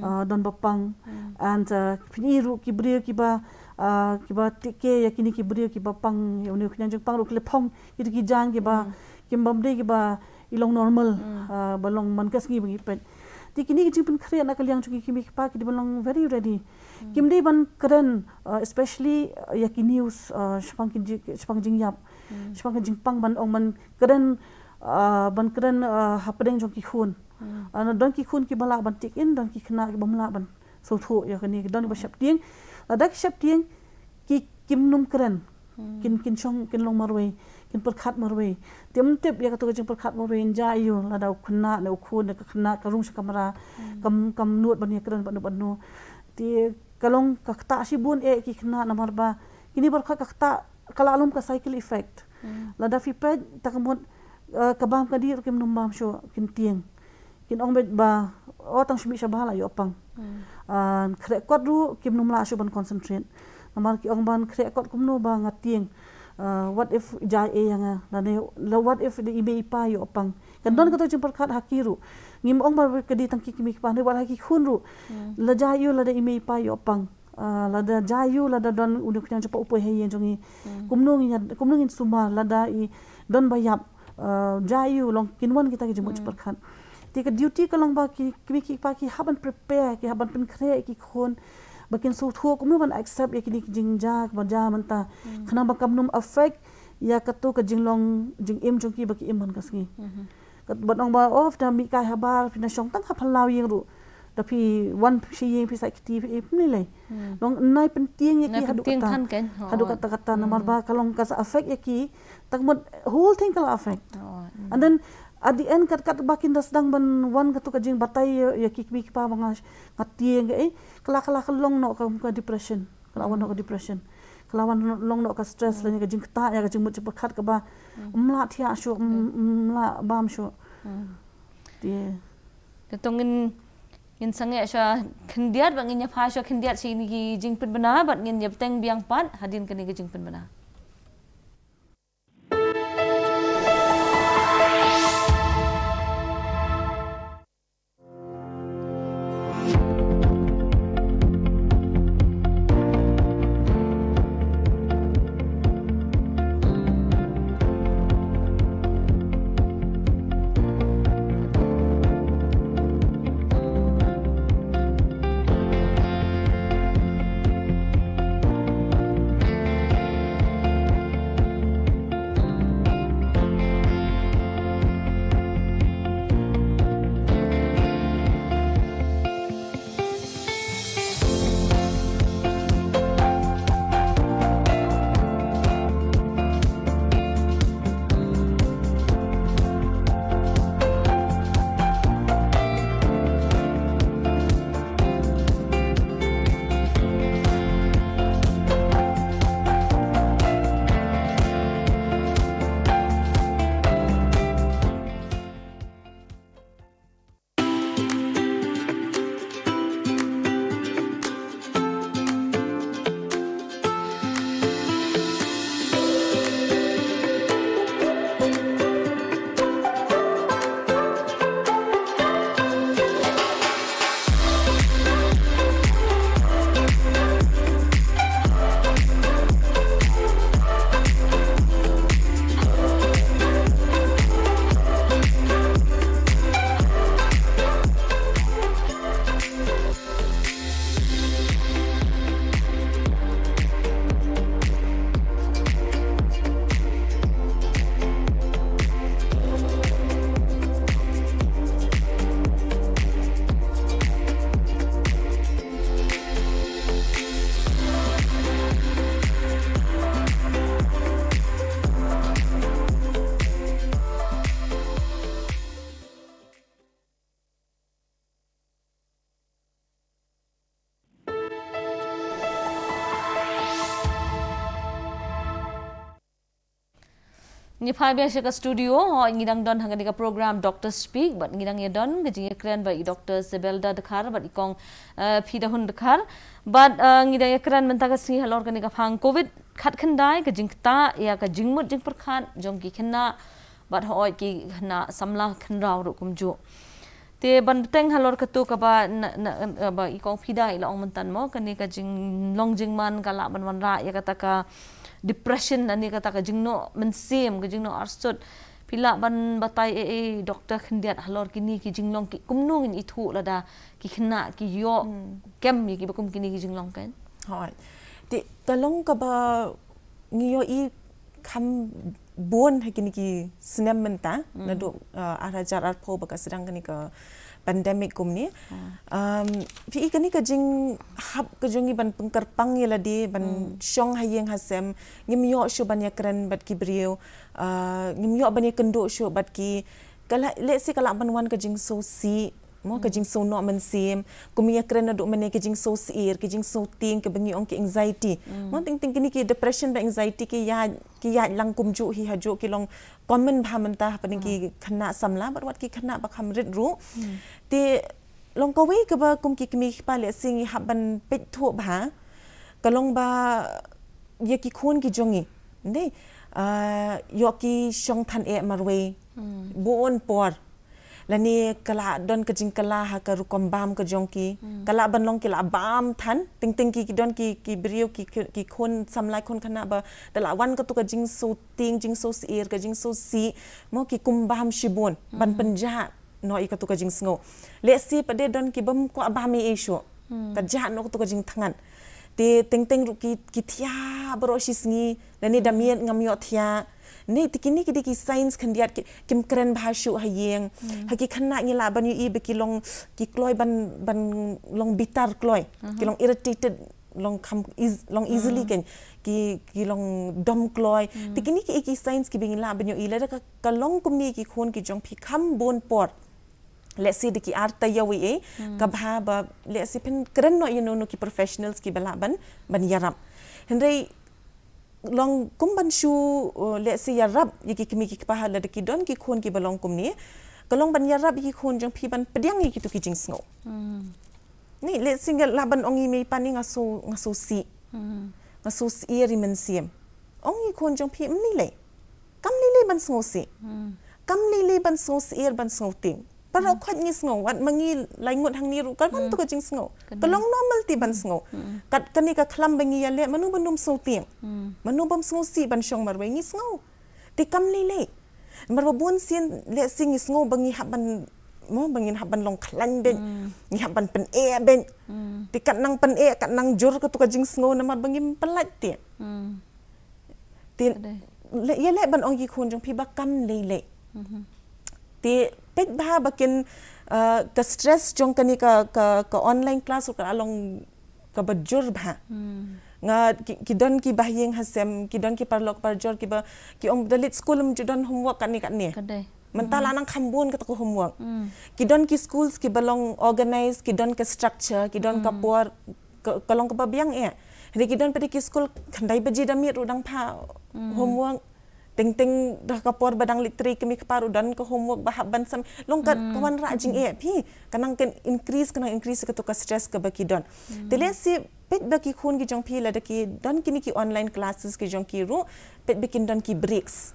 uh, don ba pang. And, uh, phin i ruh ki briew kiba, uh, kiba tike ïa kine ki briew kiba pang ïa une u khñiang jingpang ruh ki la phong ïa ki jaiñ kiba kim bam dei kiba i long normal, uh, ba long man ka sngi ba ngi peit. Te kine ki jingpynkhreh na ka liang jong ki kmie ki kpa ki dei ban long very ready. Kim dei ban kren, uh, especially, uh, ïa ki news, uh, shaphang ki ji-, shaphang jingïap, shaphang ki jingpang ban ong ban kren, uh, ban kren, uh, hapdeng jong ki khun. Uh, na don ki khun kiba lah ban tik in, don ki khynnah kibym lah ban sngewthuh ïa kane, don kiba sheptieng. Lada ki sheptieng ki kim nym kren. Kin, kin shong, kin long marwei, kin pyrkhat marwei. Te ym tip ïa katu ka jingpyrkhat marwei in jia aiu lada u khynnah ne u khun ne ka khynnah ka rung sha kamra, kam, kam nud ban ïa kren bad no bad no. Te ka long ka ktah shibun eh ki khynnah namar ba kine baroh ka ktah ka la lum ka cycle effect. Lada phi peit ta ka mut, eh, ka bam ka dih ruh kim nym bam shuh, kin tieng. Kin ong beit ba, oh, tang shu mih shabar la ïoh pang. Ah, khreh kot ruh kim nym lah shuh ban concentrate. Namar ki ong ban khreh kot kumno ba nga tieng. Ah, what if jia ei ïa nga, lane la what if da i mei i pa ïoh pang. Kan don katu jingpyrkhat ha ki ruh. Ngim ong ba ka dei tang ki kmie ki kpa ne, wat ha ki khun ruh. La jia aiu lada i mei i pa ïoh pang. Ah, lada jia aiu lada don une u khñiang jingpang u poi ha ïing jong ngi. Kumno ngin, kumno ngin sumar lada i don ba ïap. Ah, jia aiu long kin wan kita ki jingmut jingpyrkhat. Te ka duty ka long ba ki kmie ki kpa ki hap ban prepare, ki hap ban pynkhreh ki khun ba kin sngewthuh kumno ban accept ïa kine ki jingjia ba jia mynta. Khnang ba kam nym affect ïa katu ka jinglong jingim jong ki ba ki im man ka sngi. Kat ban ong ba, oh, phi da mih kai habar, phi da shong tang ha phyllaw ïing ruh. Da phi wan sha ïing phi sait kti phi, eh, phi ym lei lei. Long nai pyntieng ïa ki haduh kata. Haduh kata kata namar ba ka long ka sa affect ïa ki. Ta ka mut whole thing ka la affect. And then at the end kat, kat ba kin da sdang ban wan katu ka jingbatai ïa, ïa ki kmie ki kpa ba nga, nga tieng ka, eh, ka la, ka la, ka long noh ka, ka depression. Ka la wan noh ka depression. Ka la wan long noh ka stress lane ka jingktah ïa ka jingmut jingpyrkhat kaba ym lah thiah shuh, ym, ym lah bam shuh. Te. Te to ngin, ngin sangeh sha khyndiat bad ngin ïa phai sha khyndiat sha kine ki jingpynbna bad ngin ïa bteng biang pat hadien kane ka jingpynbna. Ngi phai biang sha ka studio, ho ngi dang don ha kane ka program Doctor Speak, bad ngi dang ïa don ka jingïakren bad i Doctor Zebelda Dkhar bad i Kong, eh, Phidahun Dkhar. Bad, eh, ngi dang ïakren mynta ka sngi halor kane ka phang covid khatkhyndai, ka jingktah ïa ka jingmut jingpyrkhat jong ki khynnah bad hooid ki khynnah samla khynraw ruh kumjuh. Te ban bteng halor katu kaba na, na, eh, ba i Kong Phida i la ong mynta mo, kane ka jinglong jingman ka lah ban wanrah ïa kata ka depression, lane kata ka jingnoh mynsiem, ka jingnoh arsut. Phi lah ban batai ei ei Doctor khyndiat halor kine ki jinglong, ki kumno ngin ithuh lada ki khynnah ki ïoh kem ïa kiba kum kine ki jinglong, kan? Hooid. Te ka long kaba ngi ïohi kham bun ha kine ki snem mynta, naduh, uh, ar hajar arphew ba ka sdang kane ka pandemic kumne. Um, phi i kane ka jinghap ka jong ngi ban pynkyrpang ïa lade, ban shong ha ïing ha sem, ngim ïoh shuh ban ïakren bad ki briew, uh, ngim ïoh ban ïakynduh shuh bad ki, ka la, lehse ka lah ban wan ka jingsngewsih, mo, ka jingsngewnoh mynsiem, kum ïakren naduh mynne ka jingsngewsyier, ka jingsngewtieng, kaba ngi ong ki anxiety. Mo, teng teng kine ki depression bad anxiety ki ïaid, ki ïaid lang kumjuh hi hajuh, ki long common bha mynta hapdeng ki khynnah samla bad wat ki khynnah ba kham rit ruh. Te long kawei kaba kum ki kmie ki kpa lehse ngi hap ban peit thuh bha, ka long ba ïa ki khun ki jong ngi, ne, ah, ïoh ki shong than eh marwei bun por. Lane ka lah don ka jingkylla ha ka rukom bam ka jong ki. Ka lah ban long ki lah bam than. Teng teng ki, ki don ki, ki briew ki, ki, ki khun samla khun khynnah ba da lah wan katu ka jingsngewtieng, jingsngewsyier, ka jingsngewsih, mo, ki kum bam shibun ban pynjah noh ïa katu ka jingsngew. Lehse pat de don ki bym kwah bam ei ei shuh. Ka jah noh katu ka jingthngan. Te teng teng ruh ki, ki thiah baroh shi sngi, lane da miet ngam ïoh thiah. Ne, te kine ki dei ki signs khyndiat ki, kim kren bha shuh ha ïing. Ha ki khynnah ngi lah ban ïohi ba ki long, ki kloi ban, ban long bitar kloi. Ki long irritated, long kham eas-, long easily, kan. Ki, ki long dom kloi. Te kine ki, ki signs kiba ngi lah ban ïohi lada ka, ka long kumne ki khun ki jong phi kham bun por. Lehse da ki ar taïew ei ei, ka bha ba lehse phin kren noh ïa no no ki professionals kiba lah ban, ban ïarap. Hynrei long kum ban shu, uh, lehse ïarap ïa ki kmie ki kpa lada ki don ki khun kiba long kumne. Ka long ban ïarap ïa ki khun jong phi ban pdiang ïa kitu ki jingsngew. Ni lehse nga lah ban ong ïa i mei i pa ne nga sngew, nga sngewsih. Nga sngewsyier i mynsiem. Ong ïa ki khun jong phi, ym lei lei. Kam lei lei ban sngewsih. Kam lei lei ban sngewsyier, ban sngewtieng. Baroh khoit ngi sngew, wat ma ngi lai ngut hangne ruh ka wan tu ka jingsngew. Ka long normal te ban sngew. Kat kane ka khlam ba ngi ïaleh, mano ban ym sngewtieng. Mano bym sngewsih ban shong marwei, ngi sngew. Te kam lei lei. Namar ba bun sien lehse ngi sngew ba ngi hap ban, mo, ba ngin hap ban long khlaiñ beit. Ngi hap ban pyneh beit. Te kat nang pyneh, kat nang jur katu ka jingsngew namar ba ngim pyllait te. Te ïaleh ban ong ïa ki khun jong phi ba kam lei lei. Te peit bha ba kin, uh, ka stress jong kane ka, ka, ka online class ruh ka long kaba jur bha. Nga ki, ki don kiba ha ïing ha sem, ki don ki paralok parajor kiba, ki ong da leit skul ym ju don homework katne katne. Mynta la nang kham bun kata ka homework. Ki don ki schools kiba long organized, ki don ka structure, ki don ka por, ka, ka long kaba biang eh. Hynrei ki don pat de ki skul khyndai baje da miet ruh dang phah homework. Teng teng da ka por ba dang leit trei kmie kpa ruh don ka homework ba hap ban sam. Long ka, ka wanrah jingeh phi. Ka nang kan increase, ka nang increase katu ka stress kaba ki don. Te lehse peit ba ki khun ki jong phi lada ki don kine ki online classes ki jong ki ruh, peit ba kin don ki breaks.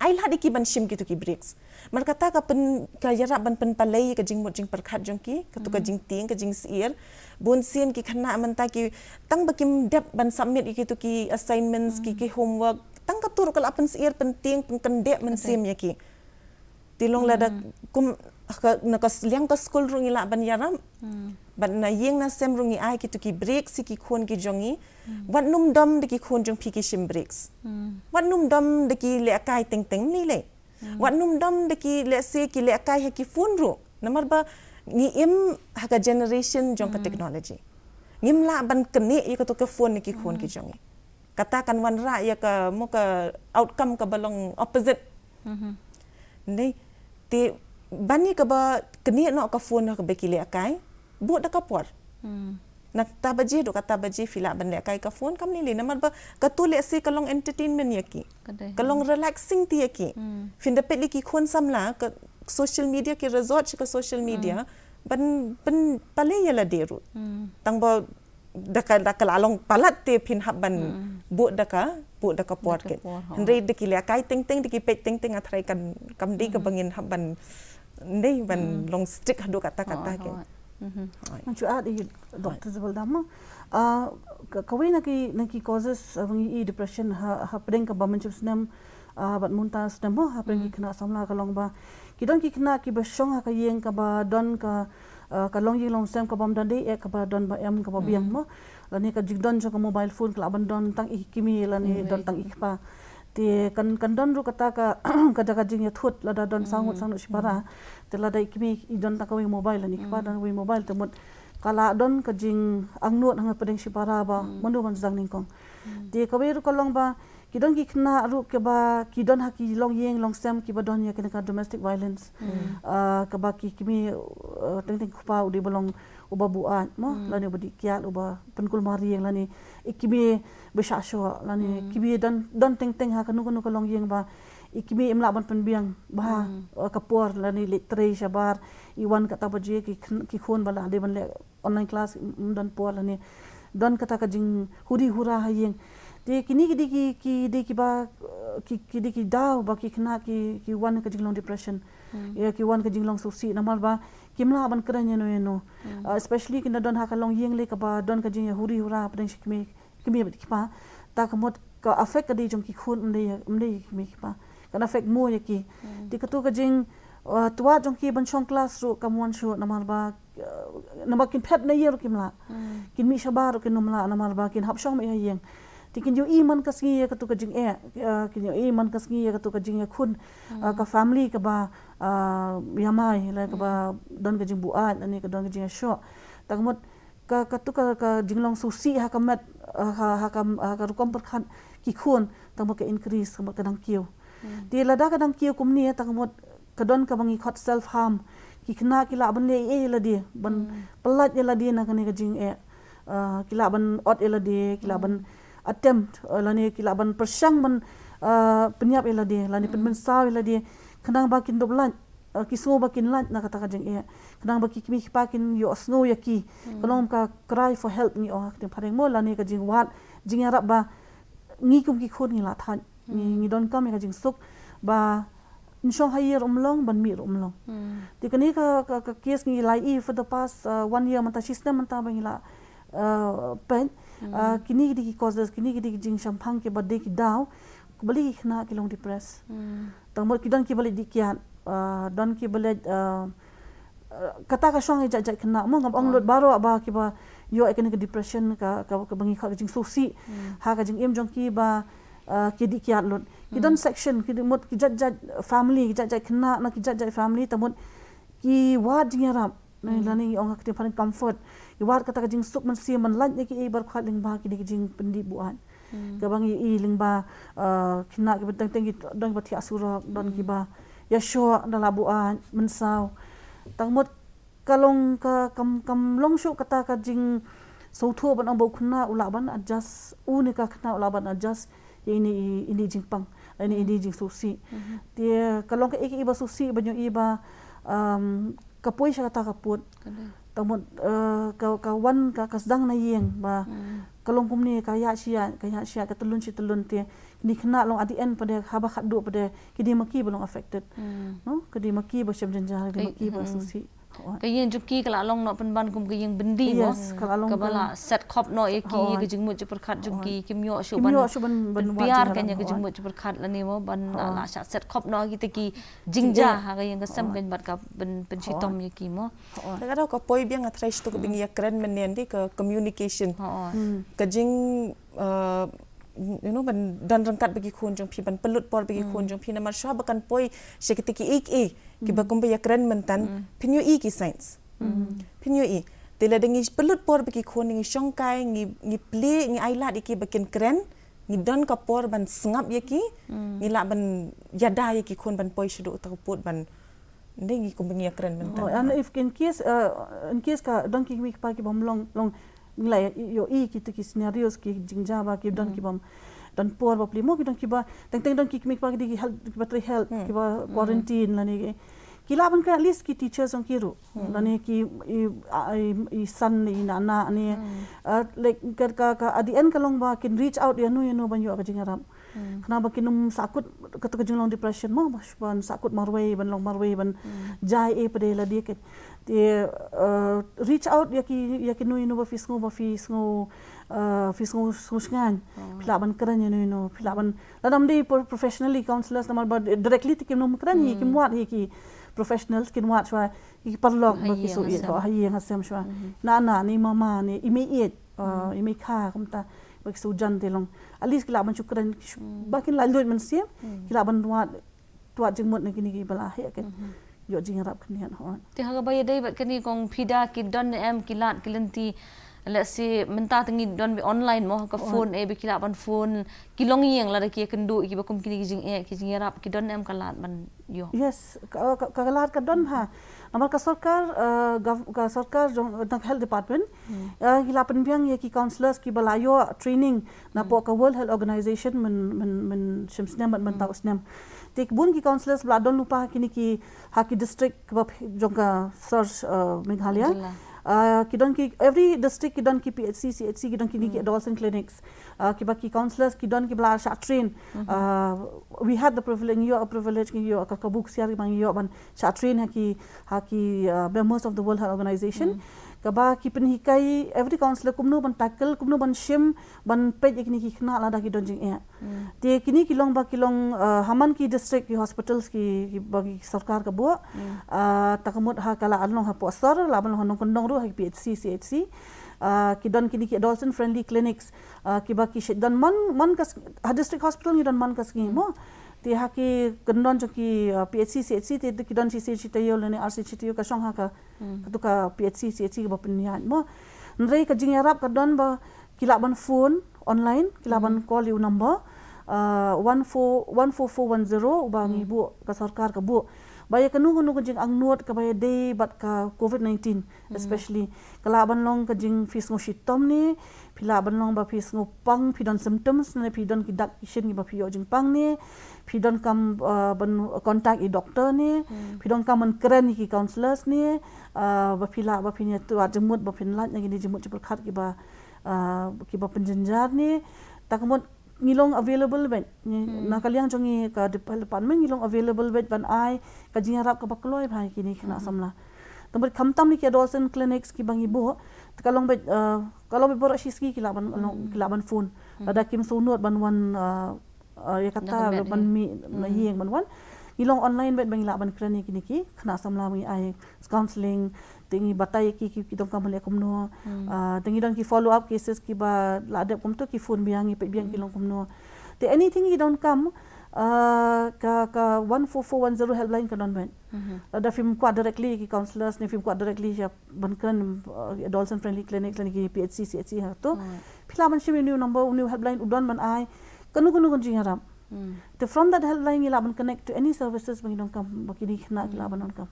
Ai lad ïa ki ban shim kitu ki breaks. Namar kata ka pyn, ka ïarap ban pynpalei ka jingmut jingpyrkhat jong ki, katu ka jingtieng, ka jingsyier. Bun sien ki khynnah mynta ki tang ba kim dep ban submit ïa kitu ki assignments, ki, ki homework, tang katu ruh ka la pynsyier, pyntieng, pynkyndeh mynsiem ïa ki. Te long lada kum ka, na ka liang ka skul ruh ngi lah ban ïarap. Bad na ïing na sem ruh ngi ai kitu ki breaks ïa ki khun ki jong ngi. Wat nym dom da ki khun jong phi ki shim breaks. Wat nym dom da ki lehkai teng teng, ym lei lei. Wat nym dom da ki lehse ki lehkai ha ki phone ruh. Namar ba ngi im ha ka generation jong ka technology. Ngim lah ban knieh ïa katu ka phone na ki khun ki jong ngi. Kata kan wanrah ïa ka, mo, ka outcome kaba long opposite. Dei, te ban ïa kaba knieh noh ka phone ha kaba ki lehkai, buh da ka por. Na kata baje haduh kata baje phi lah ban lehkai ka phone, kam lei lei. Namar ba katu lehse ka long entertainment ïa ki. Ka long relaxing te ïa ki. Phin da peit ïa ki khun samla ka social media, ki resort sha ka social media ban, ban pynpalei ïa lade ruh. Tang ba da ka, da ka la long palat te phin hap ban buh da ka, buh da ka por. Hynrei da ki lehkai teng teng, da ki peit teng teng, hynrei kan, kam dei kaba ngin hap ban, dei ban long strict haduh kata kata. Ngan shu add ïa Doctor Zubelda mo. Ah, ka, kawei na ki, na ki causes, ah, ba ngi i depression ha, hapdeng kaba mynshwa snem, ah, bad mynta snem mo, hapdeng ki khynnah samla ka long ba ki don ki khynnah kiba shong ha ka ïing kaba don ka, ah, ka longïing longsem kaba ym don dei, eh, kaba don ba em kaba biang mo. Lane ka jingdon jong ka mobile phone ka lah ban don tang i kmie lane don tang i kpa. Te kan, kan don ruh kata ka, ka jaka jingïathut lada don saw ngut, saw ngut shipara. Te lada i kmie i don tang kawei mobile lane i kpa don kawei mobile, te mut ka lah don ka jingangnud hapdeng shipara ba mano ban sdang nyngkong. Te kawei ruh ka long ba ki don ki khynnah ruh kiba ki don ha ki longïing longsem kiba don ïa kane ka domestic violence. Ah, kaba ki kmie, ah, teng teng kpa u dei ba long uba buaid mo, lane uba dih kiad, uba pynkulmar ïing, lane i kmie ba shah shoh, lane kmie don, don teng teng ha kano kano ka longïing ba i kmie im lah ban pynbiang bha, eh, ka por, lane leit trei shabar, i wan kata baje ki khun, ki khun ba la dei ban leh online class, ym don por, lane don kata ka jinghuri hura ha ïing. Te kine ki dei ki, ki dei kiba, eh, ki, ki dei ki daw ba ki khynnah ki, ki wan ka jinglong depression. Ïa ki wan ka jinglong sngewsih namar ba kim lah ban kren ïano ïano. Uh, especially kin da don ha ka longïing lei kaba don ka jingïahuri hura hapdeng shi kmie, kmie bad kpa. Ta ka mut ka effect ka dei jong ki khun, ym dei, ym dei kmie kpa. Kan affect mo ïa ki. Te katu ka jing, uh, twad jong ki ban shong klas ruh kam wan shuh namar ba, uh, namar kin phet na ïing ruh kim lah. Kin mih shabar ruh kin ym lah namar ba kin hap shong mih ha ïing. Te kin ïohi man ka sngi ïa katu ka jingeh, uh, kin ïohi man ka sngi ïa katu ka jingïakhun, uh, ka family kaba, ah, ïamai, lane kaba don ka jingbuaid, lane ka don ka jingïashoh. Ta ka mut ka, katu ka, ka jinglong sngewsih ha ka met, ah, ha, ha ka, ha ka rukom pyrkhat ki khun, ta ka mut ka increase, ta ka mut ka dang kiew. Te lada ka dang kiew kumne, ta ka mut ka don kaba ngi khot self harm. Ki khynnah ki lah ban leh ei ei ïa lade, ban pyllait ïa lade na kane ka jingeh. Ah, ki lah ban ot ïa lade, ki lah ban attempt, eh, lane ki lah ban pyrshang ban, eh, pynïap ïa lade, lane pynmynsaw ïa lade, khnang ba kin dup lait, eh, ki sngew ba kin lait na kata ka jingeh, khnang ba ki kmie ki kpa kin ïohsngew ïa ki. Ka long ka cry for help ngi ong ha ka ktien phareng mo, lane ka jingwad jingïarap ba ngi kum ki khun ngi la thait, ngi, ngi donkam ïa ka jingsuk ba ngi shong ha ïing ruh ym long, ban mih ruh ym long. Te kane ka, ka, ka case ngi la ïohi for the past, uh, one year mynta, shi snem mynta ba ngi la, uh, peit, uh, kine ki dei ki causes, kine ki dei ki jingshemphang kiba dei ki daw kiba leit ki khynnah ki long depressed. Ta ka mut ki don kiba leit dih kiad, uh, don kiba leit, uh, uh, kata ka shong ïa jait jait khynnah mo, ngam ong lut baroh ba kiba ïoh ïa kane ka depression, ka, ka, kaba ngi khot ka jingsngewsih ha ka jingim jong ki ba, ah, ki dih kiad lut. Ki don section, ki dei mut ki jait jait family, ki jait jait khynnah na ki jait jait family, ta mut ki wad jingïarap. Lane ngi ong ha ka ktien phareng comfort. Ki wad kata ka jingsuk mynsiem ban lait na kiei baroh khoit lyngba kine ki jingpyndih buaid. Kaba ngi ïohi lyngba, ah, khynnah kiba teng teng ki don kiba thiah surok, don kiba ïashoh da la buaid, mynsaw. Ta ka mut ka long ka kam, kam long shuh kata ka jingsngewthuh ban ong ba u khynnah u lah ban adjust, une ka khynnah u lah ban adjust ïa ine i, ine i jingpang, ine i, ine i jingsngewsih. Te ka long kaei kaei ba sngewsih ban ïohi ba, um, ka poi sha kata ka pud. Ta ka mut, eh, ka, ka wan ka, ka sdang na ïing ba ka long kumne, ka ïaid shi ïaid, ka ïaid shi ïaid, ka tyllun shi tyllun, te kine ki khynnah long at the end pat de, haba khatduh pat de ki dei ma ki ba long affected. No, ki dei ma ki ba shem jynjar, ki dei ma ki ba sngewsih. Ka ïing jong ki ka la long noh pynban kum ka ïing byndi mo. Yes, ka la long, kaba la set khop noh ïa ki, ka jingmut jingpyrkhat jong ki, kim ïoh shuh ban, ban pynbiar ka ïa ka jingmut jingpyrkhat lane mo, ban la, la shah set khop noh kita ki jingjia ha ka ïing ka sem, kan bad ka pyn, pynshitom ïa ki mo. Te ka daw ka poi biang, nga tharai shuh kaba ngi ïakren mynne, dei ka communication. Ka jing, uh, you know, ban don ryngkat bad ki khun jong phi, ban pynlut por bad ki khun jong phi, namar shuwa ba kan poi sha kita kiei kiei kiba kumba ïakren mynta, phin ïohi ki signs. Phin ïohi. Te lada ngi pynlut por bad ki khun, ngi shongkai, ngi, ngi plie, ngi ailad ïa ki ba kin kren, ngi don ka por ban sngap ïa ki, ngi lah ban ïada ïa ki khun ban poi shaduh uta u pud ban, dei ngi kumba ngi ïakren mynta. Oh, and if in case, uh, in case ka don ki kmie ki kpa ki bym long, long Ngi la ïohi kita ki scenarios ki jingjia ba ki don ki bym don por ba plie mo, ki don kiba teng teng don ki kmie kiba ki dei ki help, kiba trei help, kiba quarantine lane ki, ki lah ban kren at least ki teachers jong ki ruh lane ki i, i, i san ne i nana ne. Uh, like ka, ka, ka at the end ka long ba kin reach out ïa no ïa no ban ïoh ka jingïarap. Khnang ba kin ym sahkut kato ka jinglong depression mo, ban sahkut marwei, ban long marwei, ban jia ei ei pat de la dei. Te, uh, reach out ïa ki, ïa kino kino ba phi sngew, ba phi sngew, uh, phi sngew, sngew shngaiñ. Phi lah ban kren ïa kino kino, phi lah ban, lada ym dei pro-, professionally counsellors, namar ba directly te kim nym kren hi, kim wad hi ki professionals, kin wad shuwa ki paralok ba ki sngew ïeit, ha ïing ha sem shuwa. Nana ne mama ne i mei ïeit, uh, i mei kha kumta, ba ki sngew jan te long. At least ki lah ban shu kren, ba kin lah luid mynsiem, ki lah ban wad, wad jingmut na kine kiba la heh, kin ïoh jingïarap khyndiat hooid. Te ha kaba ïadei bad kane kong, phi da ki don ne em ki lad ki lynti, let's say mynta te ngi don beit online mo, ka phone, eh, ba ki lah ban phone, ki longïing lada ki ïakynduh ïa kiba kum kine ki jingeh, ki jingïarap, ki don ne em ka lad ban ïoh? Yes, ka, ka, ka lad ka don ha. Namar ka sorkar, uh, gov-, ka sorkar jong, uh, health department, uh, ki la pynbiang ïa ki counsellors kiba la ïoh training napoh ka World Health Organization myn, myn, myn shim snem bad mynta u snem. Te bun ki counsellors ba la don lypa ha kine ki, ha ki district kiba ph-, jong ka sor, uh, Meghalaya. Uh, ki don ki, every district ki don ki P H C, C H C, ki don kine ki adolescent clinics. Uh, kiba ki counsellors ki don kiba la shah train. Uh, we had the privilege, ngi ïoh ka privilege, ngi ïoh ka, ka buk siar kiba ngi ïoh ban shah train ha ki, ha ki, uh, members of the World Health Organization. Kaba ki pynhikai every counsellor kumno ban tackle, kumno ban shim, ban peit ïa kine ki khynnah lada ki don jingeh. Te kine ki long ba ki long, uh, ha man ki district ki hospitals ki, kiba ki sorkar ka buh. Uh, te ka mut ha ka la ban long hapoh sor, la ban long ha nongkyndong ruh ha ki P H C, C H C. Uh, ki don kine ki adolescent friendly clinics, uh, kiba ki shait don man, man ka s-, ha district hospital ngi don man ka sngi mo. Te ha ki kyndon jong ki, uh, P H C, C H C te, te ki don shi, shi, shi taïew lane ar shi, shi taïew ka shong ha ka, kato ka P H C, C H C kaba pynïaid mo. Hynrei ka jingïarap ka don ba ki lah ban phone online, ki lah ban call ïa u number, uh, one four, one four four one zero, uba ngi buh, ka sorkar ka buh. Ba ïa kano kano ka jingangnud kaba ïadei bad ka covid nineteen, especially. Ka lah ban long ka jing phi sngew shitom ne, phi lah ban long ba phi sngew pang, phi don symptoms ne, phi don ki dak ki shin kiba phi ïoh jingpang ne, phi donkam, uh, ban contact ïa i doctor ne, phi donkam ban kren ïa ki counsellors ne, uh, ba phi lah, ba phin ïa wad jingmut, ba phin lait na kine ki jingmut jingpyrkhat kiba, uh, kiba pynjynjar ne. Te ka mut ngi long available beit. Ngi, na ka liang jong ngi ka dep-, department ngi long available beit ban ai ka jingïarap kaba kloi bha ïa kine ki khynnah samla. Te bad khamtam ne ki adolescent clinics kiba ngi buh, te ka long beit, uh, ka long beit baroh shi sngi ki lah ban, ki lah ban phone. Lada kim sngewnud ban wan, uh, uh, ïa kata ban mih na ïing ban wan. Ngi long online beit ba ngi lah ban kren ïa kine ki khynnah samla, ba ngi ai counselling, te ngi batai ïa ki, ki, ki donkam ban leh kumno. Ah, te ngi don ki follow up cases kiba la dep kumto ki phone biang, ngi peit biang ki long kumno. Te anything ki donkam, ah, ka, ka one four four one zero helpline ka don beit. Lada phim kwah directly ki counsellors ne phim kwah directly sha ban kren, ah, adolescent friendly clinics lane ki P H C, C H C ha to, phi lah ban shim ïa u number, u helpline u don ban ai kano kano ka jingïarap. Te from that helpline ngi lah ban connect to any services ba ngi donkam, ba kine ki khynnah ki lah ban donkam.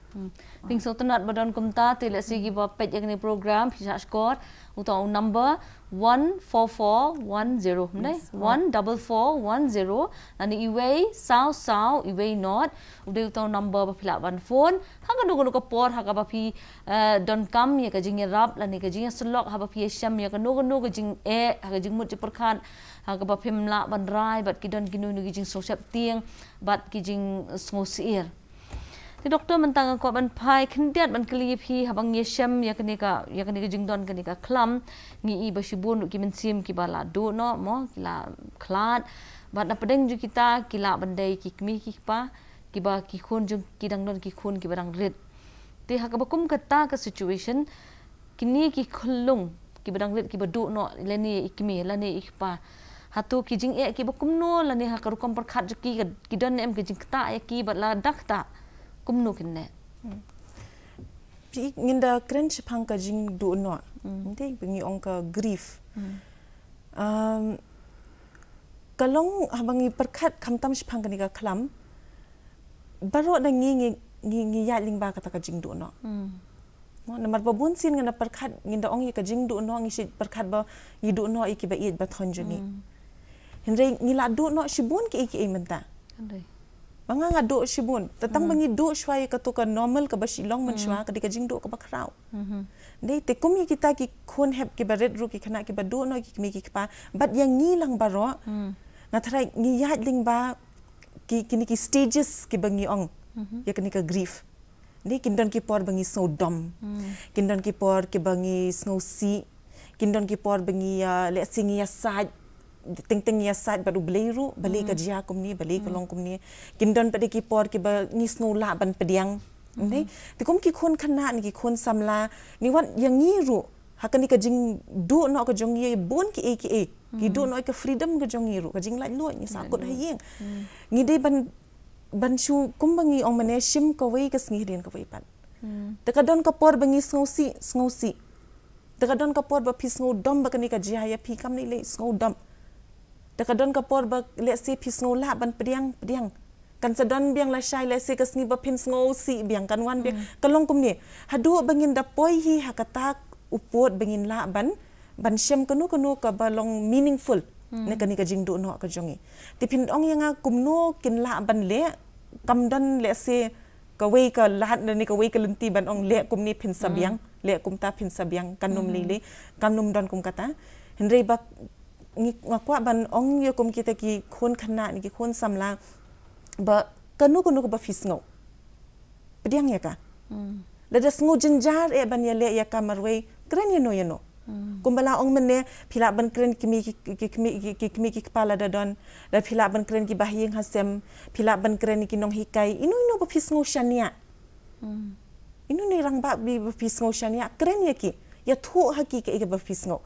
Hmm. Phi sngewtynnat ba don kumta, te lehse kiba peit ïa kane program phi shah skhor, uta u number one four four one zero, ne? Yes, one double four one zero, lane uwei saw saw uwei nod, u dei uta u number ba phi lah ban phone ha kano kano ka por ha kaba phi, eh, donkam ïa ka jingïarap lane ka jingïasyllok haba phi ïashem ïa kano kano ka jingeh ha ka jingmut jingpyrkhat, ha kaba phim lah ban rai bad ki don kino kino ki jingsngewsheptieng bad ki jingsngewsyier. Te doktor, mynta nga kwah ban phai khyndiat ban kylli ïa phi, haba ngi ïashem ïa kane ka, ïa kane ka jingdon kane ka khlam, ngi i ba shibun ruh ki mynsiem kiba la duh noh mo, ki la khlad. Bad na pdeng jong kita ki lah ban dei ki kmie ki kpa, kiba ki khun jong ki dang don ki khun kiba dang rit. Te ha kaba kum kata ka situation, kine ki khyllung kiba dang rit kiba duh noh, lane i kmie lane i kpa, hato ki jingeh kiba kumno lane ha ka rukom pyrkhat jong ki, ki don ne em ka jingktah ïa ki bad lada ktah kumno kin leh? Hmm. Phi, ngin da kren shaphang ka jingduh noh. Hmm. Ngi ong ka grief. Hmm. Um, ka long haba ngi pyrkhat khamtam shaphang kane ka khlam, baroh na ngi, ngi, ngi, ngi ïaid lyngba kata ka jingduh noh. Hmm. Mo, namar ba bun sien ngan da pyrkhat, ngin da ong ïa ka jingduh noh, ngi shu pyrkhat ba ngi duh noh ïa kiba ïeit ba thon jong ngi. Hynrei ngi la duh noh shibun kiei kiei mynta. Ba nga nga duh shibun. Tang ba ngi duh shuwa ïa kato ka normal kaba shu long mynshuwa, ka dei ka jingduh kaba khraw. Dei te kum ïa kita ki khun hep kiba rit ruh, ki khynnah kiba duh noh ïa ki kmie ki kpa. Bad ïa ngi lang baroh. Nga tharai ngi ïaid lyngba ki, kine ki stages kiba ngi ong. Ïa kane ka grief. Dei kin don ki por ba ngi sngew dom. Kin don ki por kiba ngi sngew sih. Kin don ki por ba ngi, ah, let's say ngi ïasaid. Teng teng ngi ïasaid bad U Blei ruh, balei ka jia kumne, balei ka long kumne. Kin don pat de ki por kiba ngi sngew lah ban pdiang. Dei te kum ki khun khynnah ne ki khun samla, ngi wan ïa ngi ruh. Ha kane ka jingduh noh ka jong ngi bun kiei kiei. Ki duh noh ka freedom ka jong ngi ruh, ka jinglaitluid, ngi sahkut ha ïing. Ngi dei ban, ban shu kum ba ngi ong mynne, shim kawei ka sngi hadien kawei pat. Te ka don ka por ba ngi sngew sih, sngew sih. Te ka don ka por ba phi sngew dom ba kane ka jia ïa phi, kam lei lei, sngew dom. Te ka don ka por ba let's say phi sngew lah ban pdiang, pdiang. Kan sa don biang lashai, let's say ka sngi ba phin sngew sih biang, kan wan biang. Ka long kumne. Haduh ba ngin da poi hi ha kata u pud ba ngin lah ban, ban shem kano kano kaba long meaningful na kane ka jingduh noh ka jong ngi. Te phin ong ïa nga kumno kin lah ban leh, kam don let's say kawei ka lad ne kawei ka lynti ban ong leh kumne phin sa biang, leh kumta phin sa biang, kan ym lei lei, kan ym don kum kata. Hynrei ba ngi, nga kwah ban ong ïa kum kita ki khun khynnah ne ki khun samla ba kano kano kaba phi sngew, pdiang ïa ka. Lada sngew jynjar eh ban ïaleh ïa ka marwei, kren ïano ïano. Kumba la ong mynne, phi lah ban kren ki kmie ki, ki, ki kmie ki, ki kmie ki kpa lada don, lada phi lah ban kren ki bahaïing hasem, phi lah ban kren ki nonghikai, ino ino ba phi sngew shaniah. Ino ino i rangbah ba phi sngew shaniah, kren ïa ki, ïathuh ha ki kaei kaba phi sngew.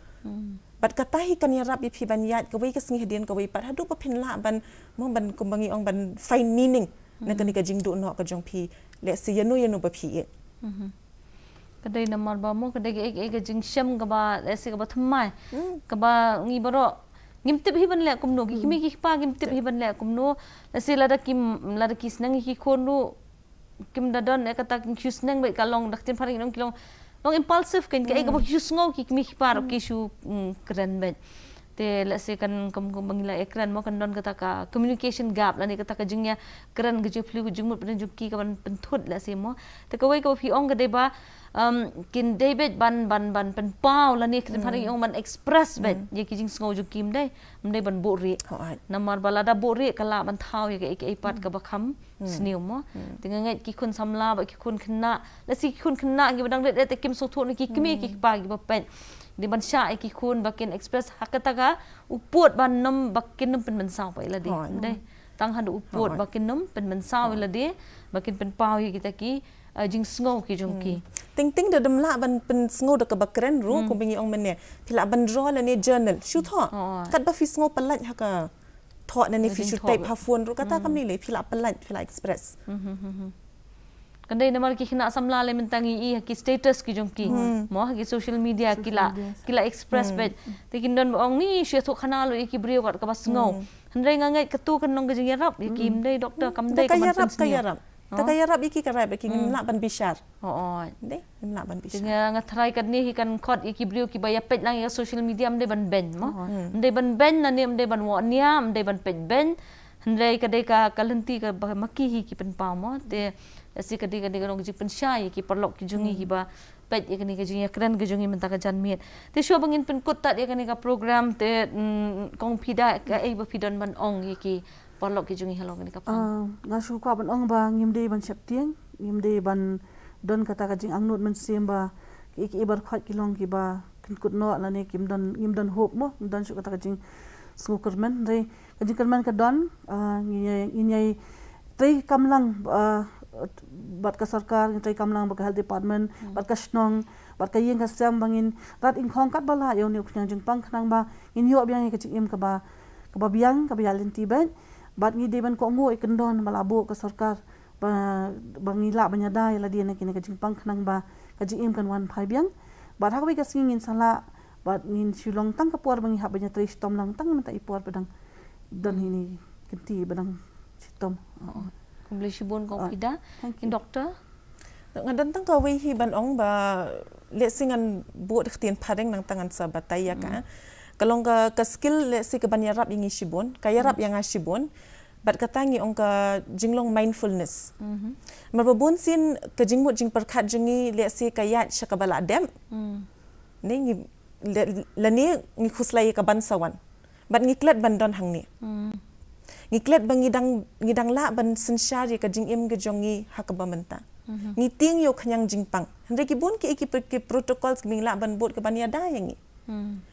Bad kata hi kan ïarap ïa phi ban ïaid kawei ka sngi hadien kawei pat, haduh ba phin lah ban, mo, ban, kumba ngi ong, ban find meaning na kane ka jingduh noh ka jong phi, let's say ïano ïano ba phi ïeit. Ka dei namar ba mo, ka dei kaei kaei ka jingshem kaba, let's say, kaba thymmai. Kaba ngi baroh ngim tip hi ban leh kumno, ki kmie ki kpa ngim tip hi ban leh kumno. Let's say lada kim, lada ki sneng ïa ki khun ruh, kim da don eh kata, ki shu sneng beit, ka long, da ktien phareng nong ki long, long impulsive kan, kaei kaba ki shu sngew ki kmie ki kpa ruh ki shu, mm, kren beit. Te let's say kan, kum, kum ba ngi la ïakren mo, kan don kata ka communication gap lane kata ka jingïakren, ka jingphylliew ka jingmut pdeng jong ki, ka ban pynthut, let's say mo. Te kawei kaba phi ong ka dei ba, um, kin dei beit ban, ban, ban pynpaw lane ka ktien phareng ong ban express beit ïa ki jingsngew jong ki, ym dei, ym dei ban buhrieh. Namar ba lada buhrieh ka lah ban thaw ïa kaei kaei pat kaba kham sniew mo. Te nga ngeit ki khun samla bad ki khun khynnah, let's say ki khun khynnah kiba dang rit eh te kim sngewthuh na ki kmie ki kpa kiba peit. Dei ban shah ïa ki khun ba kin express ha kata ka u pud ba nym, ba kin nym pynmynsaw pat ïa lade. Ym dei. Tang haduh u pud ba kin nym pynmynsaw ïa lade, ba kin pynpaw ïa kita ki, eh, jingsngew ki jong ki. Teng teng da dam lah ban pynsngew da kaba kren ruh, kumba ngi ong mynne. Phi lah ban draw lane journal. Shu thoh. Katba phi sngew pyllait ha ka thoh, ne phi shu type ha phone ruh, kata kam lei lei, phi lah pyllait, phi lah express. Kan dei namar ki khynnah samla lei mynta ngi i ha ki status ki jong ki. Mo, ha ki social media ki la, ki la express beit. Te kin don ba ong ngi shu ïathuh khana lut ïa ki briew kat kaba sngew. Hynrei nga ngeit katu kan long ka jingïarap ïa ki, ym dei, Doctor, kam dei ka ban pynsngew. Ka ïarap ïa ki, ka ïarap ïa ki, ngim lah ban bishar. Dei, ngim lah ban bishar. Te nga, nga tharai katne hi kan khot ïa ki briew kiba ïa peit lang ïa social media, ym dei ban beiñ mo. Ym dei ban beiñ lane ym dei ban wad nia, ym dei ban peit beiñ. Hynrei ka dei ka, ka lynti kaba ma ki hi ki pynpaw mo. Te lehse ka dei, ka dei ka long ka jingpynshai ïa ki paralok ki jong ngi kiba peit ïa kane ka jingïakren ka jong ngi mynta ka janmiet. Te shuwa ba ngin pynkut tad ïa kane ka program te, mm, Kong Pida, kaei ba phi don ban ong ïa ki paralok ki jong ngi halor kane ka phang? Ah, nga shu kwah ban ong ba ngim dei ban sheptieng, ngim dei ban don kata ka jingangnud mynsiem ba ki, ki, ki baroh ki long kiba kynkut noh lane kim don, ngim don hope mo, ngim don shuh kata ka jingsngewkyrmen. Hynrei ka jingkyrmen ka don, ah, ngin ïai, ngin ïai trei kam lang, ah, bad ka sorkar, ngin trei kam lang bad ka health department, bad ka shnong, bad ka ïing ka sem ba ngin rat ingkhong katba lah ïa une u khñiang jingpang khnang ba ngin ïoh biang ïa ka jingim kaba, kaba biang, kaba ïaid lynti beit. Bad ngi dei ban kohnguh ïa ka kyndon ba la buh ka sorkar ba, ba ngi lah ban ïada ïa lade na kine ka jingpang khnang ba ka jingim kan wan phai biang. Bad ha kawei ka sngi ngin sa lah, bad ngin shu long tang ka por ba ngi hap ban ïatrei shitom lang tang mynta i por ba dang don hi ne kynti ba dang shitom. Khublei shibun Kong Pida. Thank you. Doctor? Nga don tang kawei hi ban ong ba, let's say ngan bud ktien phareng nangta ngan sa batai ïa ka. Ka long ka, ka skill, let's say ka ban ïarap ïa ngi shibun, ka ïarap ïa nga shibun. Bad kata ngi ong ka jinglong mindfulness. Namar ba bun sien ka jingmut jingpyrkhat jong ngi, let's say ka ïaid sha kaba lah dep. Ne ngi, le-, lane ngi khuslai ïa ka ban sa wan. Bad ngi klet ban don hangne. Ngi klet ba ngi dang, ngi dang lah ban synshar ïa ka jingim ka jong ngi ha kaba mynta. Ngi tieng ïa u khñiang jingpang. Hynrei ki bun ki, ki, ki protocols ki bym lah ban bud ka ban ïada ïa ngi.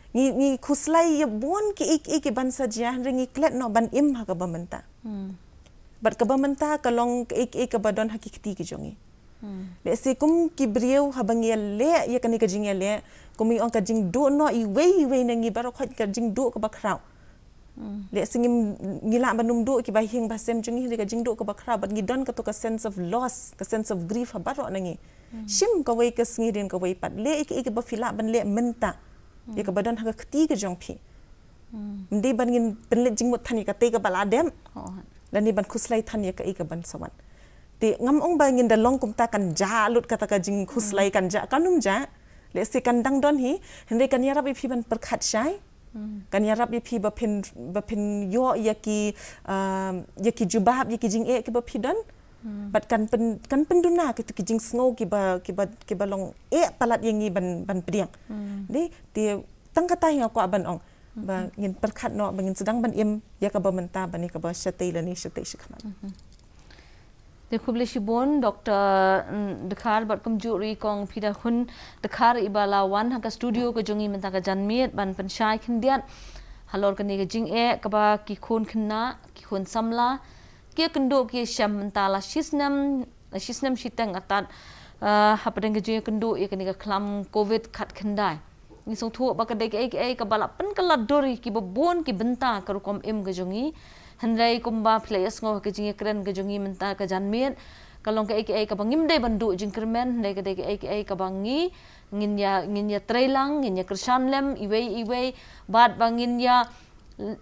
Ngi, ngi khuslai ïa bun ki, ki, ki ban sa jia, hynrei ngi klet noh ban im ha kaba mynta. Bad kaba mynta ka long ka, ka, kaba don ha ki kti ki jong ngi. Let's say kum ki briew haba ngi ïaleh ïa kane ka jingïaleh, kum ngi ong ka jingduh noh iwei iwei na ngi baroh, ka jingduh kaba khraw. Let's say ngi, ngi lah ban ym duh ki bahaïing bahasem jong ngi, hynrei ka jingduh kaba khraw, bad ngi don kato ka sense of loss, ka sense of grief ha baroh na ngi. Shim kawei ka sngi hadien kawei pat. Leh ïa ka, ïa kaba phi lah ban leh mynta. Ïa kaba don ha ka kti ka jong phi. Ym dei ban ngin pynleit jingmut than ïa katei kaba lah dep. Lane ban khuslai than ïa ka, ïa ka ban sa wan. Te ngam ong ba ngin da long kumta kan jah lut kata ka jingkhuslai, kan jah, kan ym jah. Let's say kan dang don hi, hynrei kan ïarap ïa phi ban pyrkhat shai. Kan ïarap ïa phi ba phin, ba phin ïoh ïa ki, um, ïa ki jubab, ïa ki jingeh kiba phi don. Bad kan pyn, kan pynduna kito ki jingsngew kiba, kiba, kiba long eh palat ïa ngi ban, ban pdiang. Dei, te tang kata hi nga kwah ban ong. Ba ngin pyrkhat noh, ba ngin sdang ban im ïa kaba mynta, ban ïa kaba shatei lane shatei shakhmat. Te khublei shibun Doctor, mm, Dkhar bad kumjuh ruh i Kong Pidahun Dkhar iba la wan ha ka studio ka jong ngi mynta ka janmiet ban pynshai khyndiat halor kane ka jingeh kaba ki khun khynnah, ki khun samla ki ïakynduh ki ïashem mynta la shisnem, la shisnem shiteng artat, eh, hapdeng ka jingïakynduh ïa kane ka khlam covid khatkhyndai. Ngi sngewthuh ba ka dei kaei kaei kaba la pynkylla dur ïa kiba bun ki bynta ka rukom im ka jong ngi. Hynrei kumba phi la ïohsngew ha ka jingïakren ka jong ngi mynta ka janmiet, ka long kaei kaei kaba ngim dei ban duh jingkyrmen, hynrei ka dei kaei kaei kaba ngi, ngin ïa, ngin ïa trei lang, ngin ïa kyrshan lem iwei iwei, bad ba ngin ïa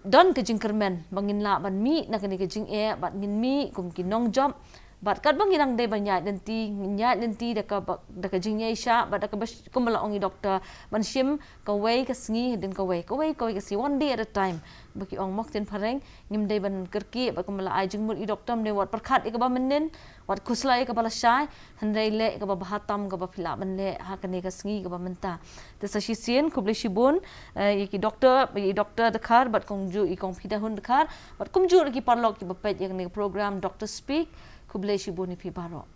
don ka jingkyrmen ba ngin lah ban mih na kane ka jingeh, bad ngin mih kum ki nongjop. Bad katba ngi dang dei ban ïaid lynti, ngin ïaid lynti da kaba, da ka jingïaishah, bad da kaba sh-, kumba la ong i Doctor, ban shim kawei ka sngi hadien kawei, kawei, kawei ka sngi, one day at a time. Ba ki ong mo ktien phareng, ngim dei ban kyrkieh, bad kumba la ai jingmut i Doctor, ym dei wat pyrkhat ïa kaba mynnin, wat khuslai ïa kaba lashai, hynrei leh ïa kaba bha tam kaba phi lah ban leh ha kane ka sngi kaba mynta. Te sa shisien khublei shibun, eh, ïa ki Doctor, ïa i Doctor Dkhar bad kumjuh i Kong Pidahun Dkhar bad kumjuh ïa ki paralok kiba peit ïa kane ka program Doctor Speak. Khublei shibun ïa phi baroh.